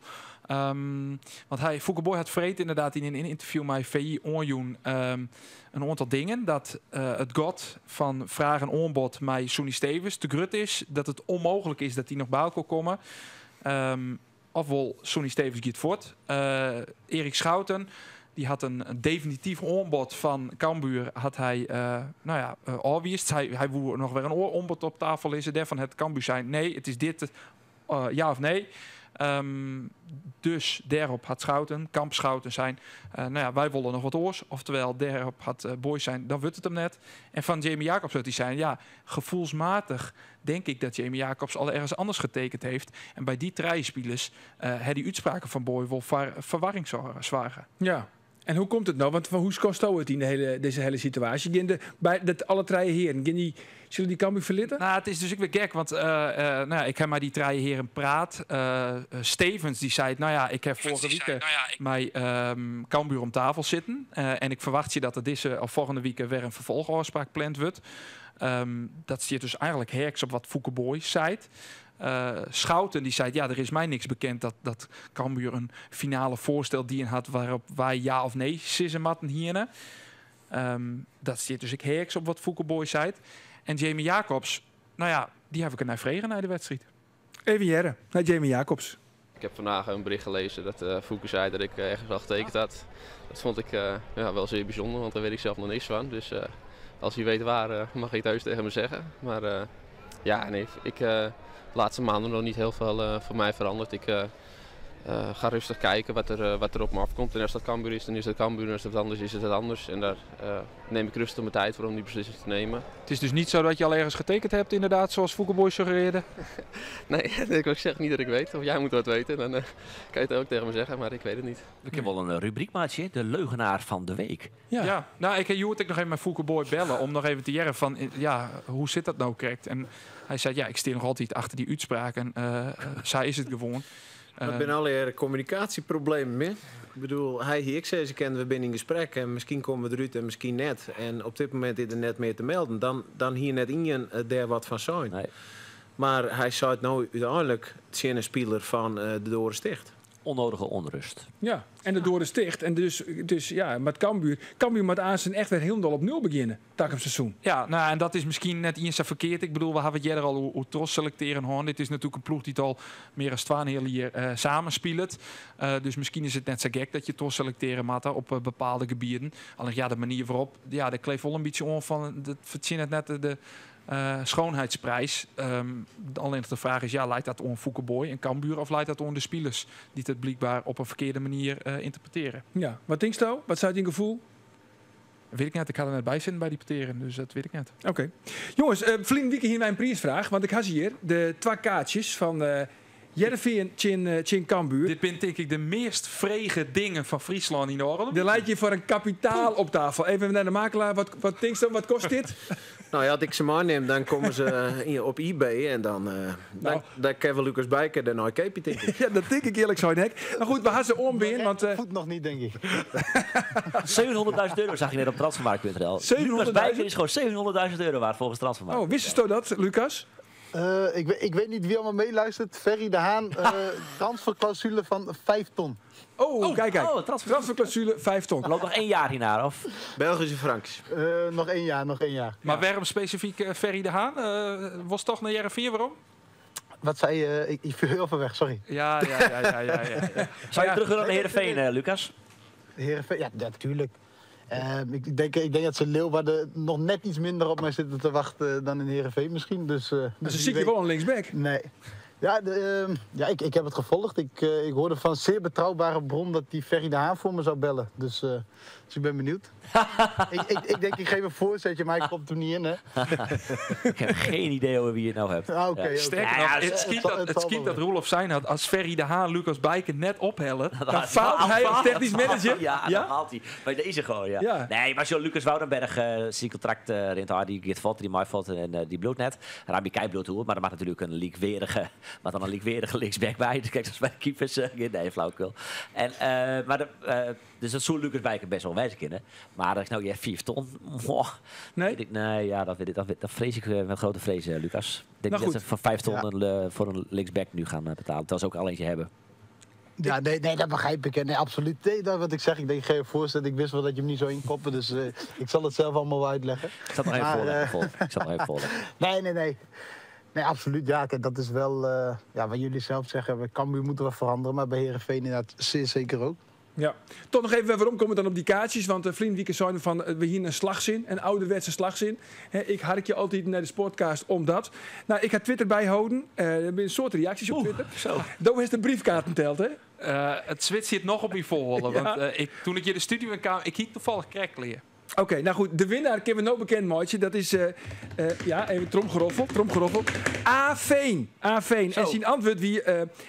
Want Foeke Booy had vreed inderdaad in een interview met VI Onjoen, een aantal dingen. Dat het gat van vraag en aanbod met Sonny Stevens te grut is. Dat het onmogelijk is dat die nog bij elkaar komen. Ofwel Sonny Stevens gaat voort. Erik Schouten, die had een definitief aanbod van Cambuur. Had hij afwijst. Hij woer nog weer een aanbod op tafel liggen. Daarvan het Cambuur zei, nee, het is dit, ja of nee. Dus daarop had Schouten, Kamp Schouten zijn, wij willen nog wat oors. Oftewel, daarop had Booy zijn, dan wordt het hem net. En van Jamie Jacobs had hij zijn, ja, gevoelsmatig denk ik dat Jamie Jacobs al ergens anders getekend heeft. En bij die drie spelers had die uitspraken van Booy wel verwarring zwagen. Ja. En hoe komt het nou? Want van hoe kost het in deze hele situatie? Gaan de, bij dat alle drie heren, gaan die, zullen die Cambuur verlitten? Nou, het is dus ook weer gek, want ik heb maar die drie heren praat. Stevens die zei, ik heb vorige Stevens die week zei, nou ja, ik mij Cambuur om tafel zitten. En ik verwacht je dat er deze of volgende week weer een vervolgafspraak gepland wordt. Dat zit dus eigenlijk herks op wat Foeke Booy zei. Schouten die zei, ja, er is mij niks bekend dat Cambuur een finale voorstel die had waarop wij ja of nee sissen matten hier. Dat zit dus ik herks op wat Foeke Booy zei. En Jamie Jacobs, die heb ik er naar vregen naar de wedstrijd. Even jaren, naar Jamie Jacobs. Ik heb vandaag een bericht gelezen dat Foeke zei dat ik ergens al getekend had. Dat vond ik wel zeer bijzonder, want daar weet ik zelf nog niks van. Dus als hij weet waar, mag hij het heus tegen me zeggen. Maar ja, nee, ik de laatste maanden nog niet heel veel voor mij veranderd. Ik ga rustig kijken wat er op me afkomt. En als dat Cambuur is, dan is dat Cambuur. En als dat anders is, is het wat anders. En daar neem ik rustig mijn tijd voor om die beslissing te nemen. Het is dus niet zo dat je al ergens getekend hebt, inderdaad, zoals Foeke Booy suggereerde? Nee, ik wil zeggen niet dat ik weet. Of jij moet wat weten, dan kan je het ook tegen me zeggen, maar ik weet het niet. We kunnen wel een rubriek maken, de leugenaar van de week. Ja. Ja, ik heb Joert ik nog even met Foeke Booy bellen om nog even te jaren van, ja, hoe zit dat nou correct? En hij zei, ja, ik sta nog altijd achter die uitspraak en zij is het gewoon. Dat zijn allerlei communicatieproblemen, hè? Ik bedoel, hij hier, ik zei, ze kennen we binnen in gesprek en misschien komen we eruit en misschien net. En op dit moment is er net meer te melden. Dan hier net in je daar wat van zijn. Nee. Maar hij zei het nou uiteindelijk het een speler van de Doren Sticht. Onnodige onrust. Ja, en de Doren Sticht. En dus ja, met Cambuur. Cambuur moet aan zijn echt weer helemaal op nul beginnen. Tak op seizoen. Ja, en dat is misschien net iets verkeerd. Ik bedoel, we hebben het eerder al hoe Tros selecteren hoor. Dit is natuurlijk een ploeg die het al meer dan 12 hier samenspeelt. Dus misschien is het net zo gek dat je Tros selecteren moet op bepaalde gebieden. Alleen ja, de manier waarop, ja, daar kleeft wel een beetje om van, dat verzin het net de schoonheidsprijs. Alleen de vraag is, ja, leidt dat om Foeke Booy en Cambuur of leidt dat om de spelers die het blijkbaar op een verkeerde manier interpreteren? Ja, wat denk je? Wat zou je gevoel? Weet ik net, ik had er net bij zitten bij die peteren, dus dat weet ik net. Oké. Jongens, verleden week hier mijn prijsvraag, want ik had hier de 2 kaartjes van Heerenveen, Chin Cambuur. Dit ben denk ik de meest vrege dingen van Friesland in de orde. Er lijkt je voor een kapitaal op tafel. Even naar de makelaar. Wat denk je dan? Wat kost dit? Nou ja, als ik ze maar neem, dan komen ze op eBay en dan kan we Lucas Bijker de nooit keepje, denk ik. Ja, dat denk ik eerlijk zo, Henk. Maar goed, we gaan ze ombeen, Maar want, voet nog niet, denk ik. 700.000 euro zag je net op transfermarkt punt N L. 700.000? Lucas Bijker is gewoon 700.000 euro waard volgens Transfermarkt. Oh, wist je dat, Lucas? Ik weet niet wie allemaal meeluistert. Ferry de Haan, transferclausule van 5 ton. Oh, kijk, kijk. Oh, transfer- Transferclausule 5 ton. Er loopt nog één jaar hiernaar, of? Belgische franks. Nog één jaar, nog één jaar. Maar waarom specifiek Ferry de Haan? Was toch naar Heerenveen, waarom? Wat zei je? Ik viel heel ver weg, sorry. Ja. Zou je terug willen naar Heerenveen, Lucas? Heerenveen, ja, natuurlijk. Ik denk dat ze Leeuwarden nog net iets minder op mij zitten te wachten dan in Heerenveen misschien. Dus, Maar dus ze wie ziet je weet. wel een linksback. Nee. Ja, ik heb het gevolgd. Ik hoorde van zeer betrouwbare bron dat die Ferry de Haan voor me zou bellen. Dus ik ben benieuwd. Ik denk, ik geef een voorzetje, maar hij komt er niet in, hè? Ik heb geen idee over wie je het nou hebt. Ah, oké, Ja. oké. Sterker Ja, nog, ja, het schiet het zal- dat, het het zal schiet wel dat weer. Roelof zijn had als Ferry de Haan Lucas Bijken net ophellen. Dan faalt hij als technisch manager. Ja, Ja? dan faalt hij. Bij deze gewoon, ja. Ja. Nee, maar zo Lucas Woudenberg, zijn contract rint hard, die gaat valt, die maait valt en die bloedt net. Rami Kai bloedt hoe, maar er mag natuurlijk een liekwerige, maar dan een liekwerige linksback bij. Dus kijk, zoals bij de keepers. Nee, flauwekul. En, maar de, dus dat zou Lucas Bijken best wel wijze kunnen. Maar dat is nou, ja, 4 ton. Mwah. Nee? Weet ik, nee, ja, dat weet ik, dat weet, dat vrees ik met grote vrees, Lucas. Ik denk Nou, niet dat goed. ze voor 5 ton Ja. voor een linksback nu gaan betalen. Dat ze ook al eentje hebben. Ja, nee, dat begrijp ik. hè. Nee, absoluut. Nee, dat wat ik zeg. Ik denk, ik geef een voorzet. Ik wist wel dat je hem niet zou inkoppen. Dus ik zal het zelf allemaal wel uitleggen. Ik zal het nog even Maar, voorleggen, Vol. Ik zal het nog even voorleggen. Nee, nee, nee. Nee, absoluut. Ja, kijk, dat is wel wat jullie zelf zeggen. Bij Cambuur moeten we veranderen, maar bij Heerenveen inderdaad zeer zeker ook. Ja. Toch nog even waarom komen we dan op die kaartjes? Want de vriend Wieke zei van, we hier een slagzin, een ouderwetse slagzin. Hè, ik hark je altijd naar de sportcast omdat. Nou, ik ga Twitter bijhouden. Er zijn een soort reacties op Twitter. Zo. Daar is de briefkaarten telt, hè? Het zwit zit nog op je volhollen. Ja. Want toen ik hier de studio in kwam, ik hiet toevallig krekleer. Oké, nou goed. De winnaar kennen we nog bekend, maatje. Dat is, ja, even tromgeroffel, tromgeroffel. A. Veen. A. Veen. En zijn antwoord wie,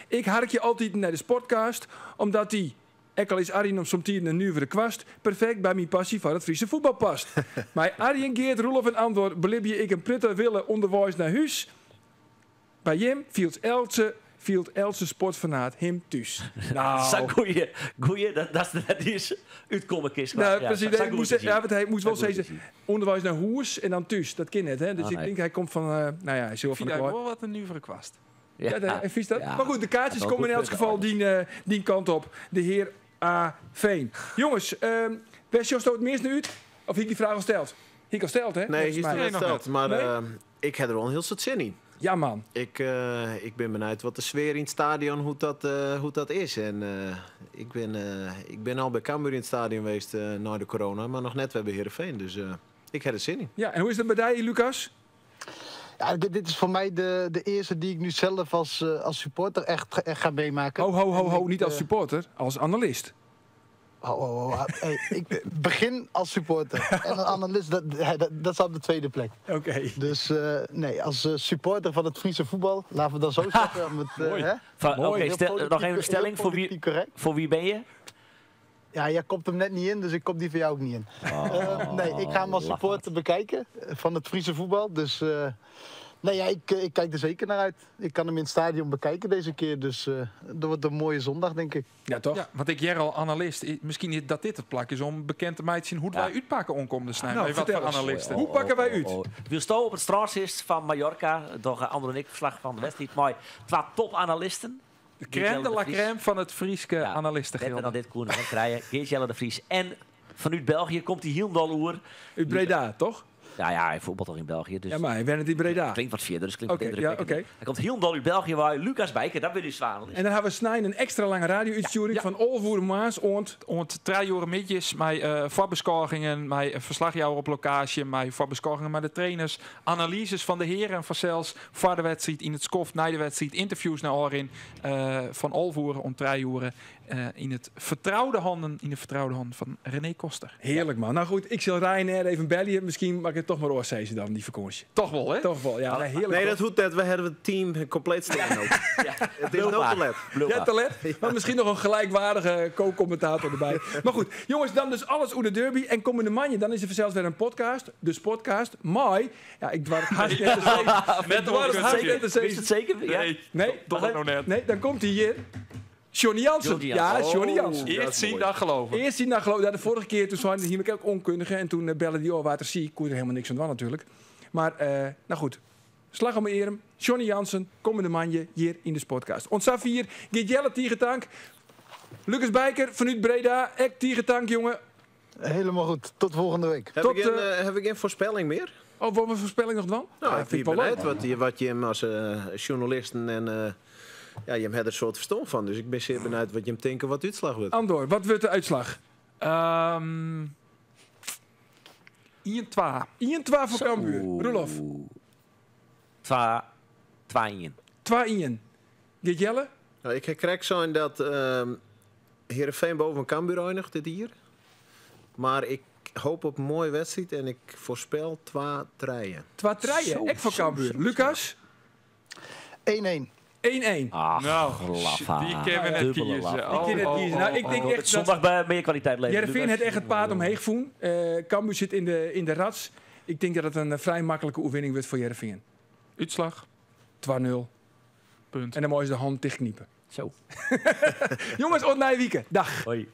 ik hark je altijd naar de sportcast, omdat die, ek al is Arjen om soms een nieuwere kwast, perfect bij mijn passie voor het Friese voetbal past. Maar Arjen, Geert, Roelof en Andor belib je ik een prutte willen onderwijs naar huis. Bij Jim viel Else sportfanaat hem thuis. Nou, Zo'n goeie, goeie, dat is uitkomen kist. Nou, Ja, precies. zo'n Nee, ik goeie moest, te zien. ja, want hij moest wel Zo'n goeie zeggen, te zien. onderwijs naar hoers en dan thuis. Dat ken het, hè? Dus Ah, ik nee. denk hij komt van, nou ja, hij is heel Ik van de vind kwaai. wel wat een nieuwere kwast. Ja, nee, vies dat. Ja. Maar goed, de kaartjes Dat is wel komen in goed elk geval die kant op. De heer A. Veen. Jongens, Wes Jos het meest nu uit? Of heb ik die vraag al steld? Heb ik al steld, hè? Nee, Volgens hier is mij. het nog gesteld. Maar Nee? ik heb er wel een heel soort zin in. Ja, man. Ik ben benieuwd wat de sfeer in het stadion, hoe dat is. En ik ben al bij Cambuur in het stadion geweest na de corona, maar nog net bij Heerenveen. Dus ik heb er zin in. Ja, en hoe is dat bij jou, Lucas? Ja, dit is voor mij de eerste die ik nu zelf als supporter echt ga meemaken. Ho, ho, ho, En ho. ik, Niet als supporter, als analist. Ho, ho, ho, ho. Hey, ik begin als supporter. En een analist, dat staat op de tweede plek. Oké. Dus nee, als supporter van het Friese voetbal, laten we dat zo zeggen. Met, Mooi. hè? Van, Mooi. oké, Heel nog even een stelling. heel Voor wie, politiek correct. voor wie ben je? Ja, jij kopt hem net niet in, dus ik kop die voor jou ook niet in. Nee, ik ga hem als lafaard. supporter bekijken van het Friese voetbal. Dus nee, ja, ik kijk er zeker naar uit. Ik kan hem in het stadion bekijken deze keer. Dus dat wordt een mooie zondag, denk ik. Ja, toch? Ja, want ik jij al analist. Misschien is dat dit het plak is om bekend te maken zien hoe Ja. wij uitpakken omkomen te snijden. Nou, Bij wat vertel voor eens. analisten. Hoe pakken wij uit? Wilsto op het strand is van Mallorca, door Andor en ik verslag van de wedstrijd. Mooi. Twee topanalisten. De crème de la crème van het Frieske Ja, analistengild. Beter dan dit Koen van krijgen. Geert-Jelle de Vries. En vanuit België komt die Hielendal oer. Uit Breda, toch? Ja, ja, hij voetbalt toch in België. Dus Ja, maar hij werkt in Breda. klinkt wat verder, dus klinkt wat Oké, ja, indrukwekkender. oké. Hij komt Hielendal uit België, waar Lucas Bijker, dat wil u zwaan. En dan hebben we snijden een extra lange radio-uitsturing Ja. van Olvoer Maas ont. Ont drie midjes, mijn voorbeschouwingen, mijn verslagjouwer op locatie, mijn voorbeschouwingen met de trainers, analyses van de heren en van zelfs voor de wedstrijd, in het skof, na de wedstrijd, interviews naar Orin, van Olvoeren om drie uren, in het vertrouwde handen, in de vertrouwde handen van René Koster. Heerlijk, man. Nou goed, ik zal Ryanair even bellen. Misschien mag ik het toch maar oorzezen dan, die vakantie. Toch wel, hè? Toch wel, ja. Nee, heerlijk. Nee, dat hoeft net. We hebben het team compleet staan ook. Het is nog te let. Ja, te let. Maar misschien nog een gelijkwaardige co-commentator erbij. Maar goed, jongens, dan dus alles oer de derby. En komende manje, dan is er zelfs weer een podcast. De Sportcast. Mooi. Ja, ik dwar het haast net te zeggen. Met Ik dwar het haast net te Wist het zeggen. zeker? Ja. Nee, Nee, toch nog net. Nee, dan komt hij hier. Johnny Jansen. Johnny Jansen. Ja, Johnny Jansen. Eerst zien, dan geloven. Eerst zien, dan geloof ik. Ja, de vorige keer toen zei hij hier ook onkundige. En toen belde die, oh, water zie. Ik kon er helemaal niks aan doen natuurlijk. Maar, nou goed. Slach om 'e earm, Johnny Jansen, kommende moandei hjir yn de Sportcast. Oant safier, Geert Jelle tige tank. Lucas Bijker fanút Breda, ek tige tank jonge. Helemaal goed, tot volgende week. Heb, ik, geen, heb ik geen voorspelling meer? Oh, wollen we voorspelling nog dwaan? Nou, ik ben benijd wat je hem als journalisten en ja, je hebt er een soort verstand van. Dus ik ben zeer benijd wat je hem denkt wat de uitslag wordt. Andor, wat wordt de uitslag? 1-2. 1-2 voor Cambuur. Roelof? 2-1. 2-1. Geert Jelle? Nou, ik krijg zo dat Heerenveen boven Cambuur eindigt dit hier. Maar ik hoop op een mooie wedstrijd en ik voorspel 2 treien. 2 treien, ik voor Cambuur. Lucas? 1-1. 1-1. Ach, nou, laffa. Die kunnen we net kiezen. Die kunnen het kiezen. Nou, ik denk echt dat zondag bij meer kwaliteit leveren. Heerenveen het echt het paard omheen voen. Cambuur zit in de rats. Ik denk dat het een vrij makkelijke oefening wordt voor Heerenveen. Uitslag? 2-0. Punt. En dan mogen ze de hand dichtkniepen. Zo. Jongens, tot na weekend. Dag. Hoi.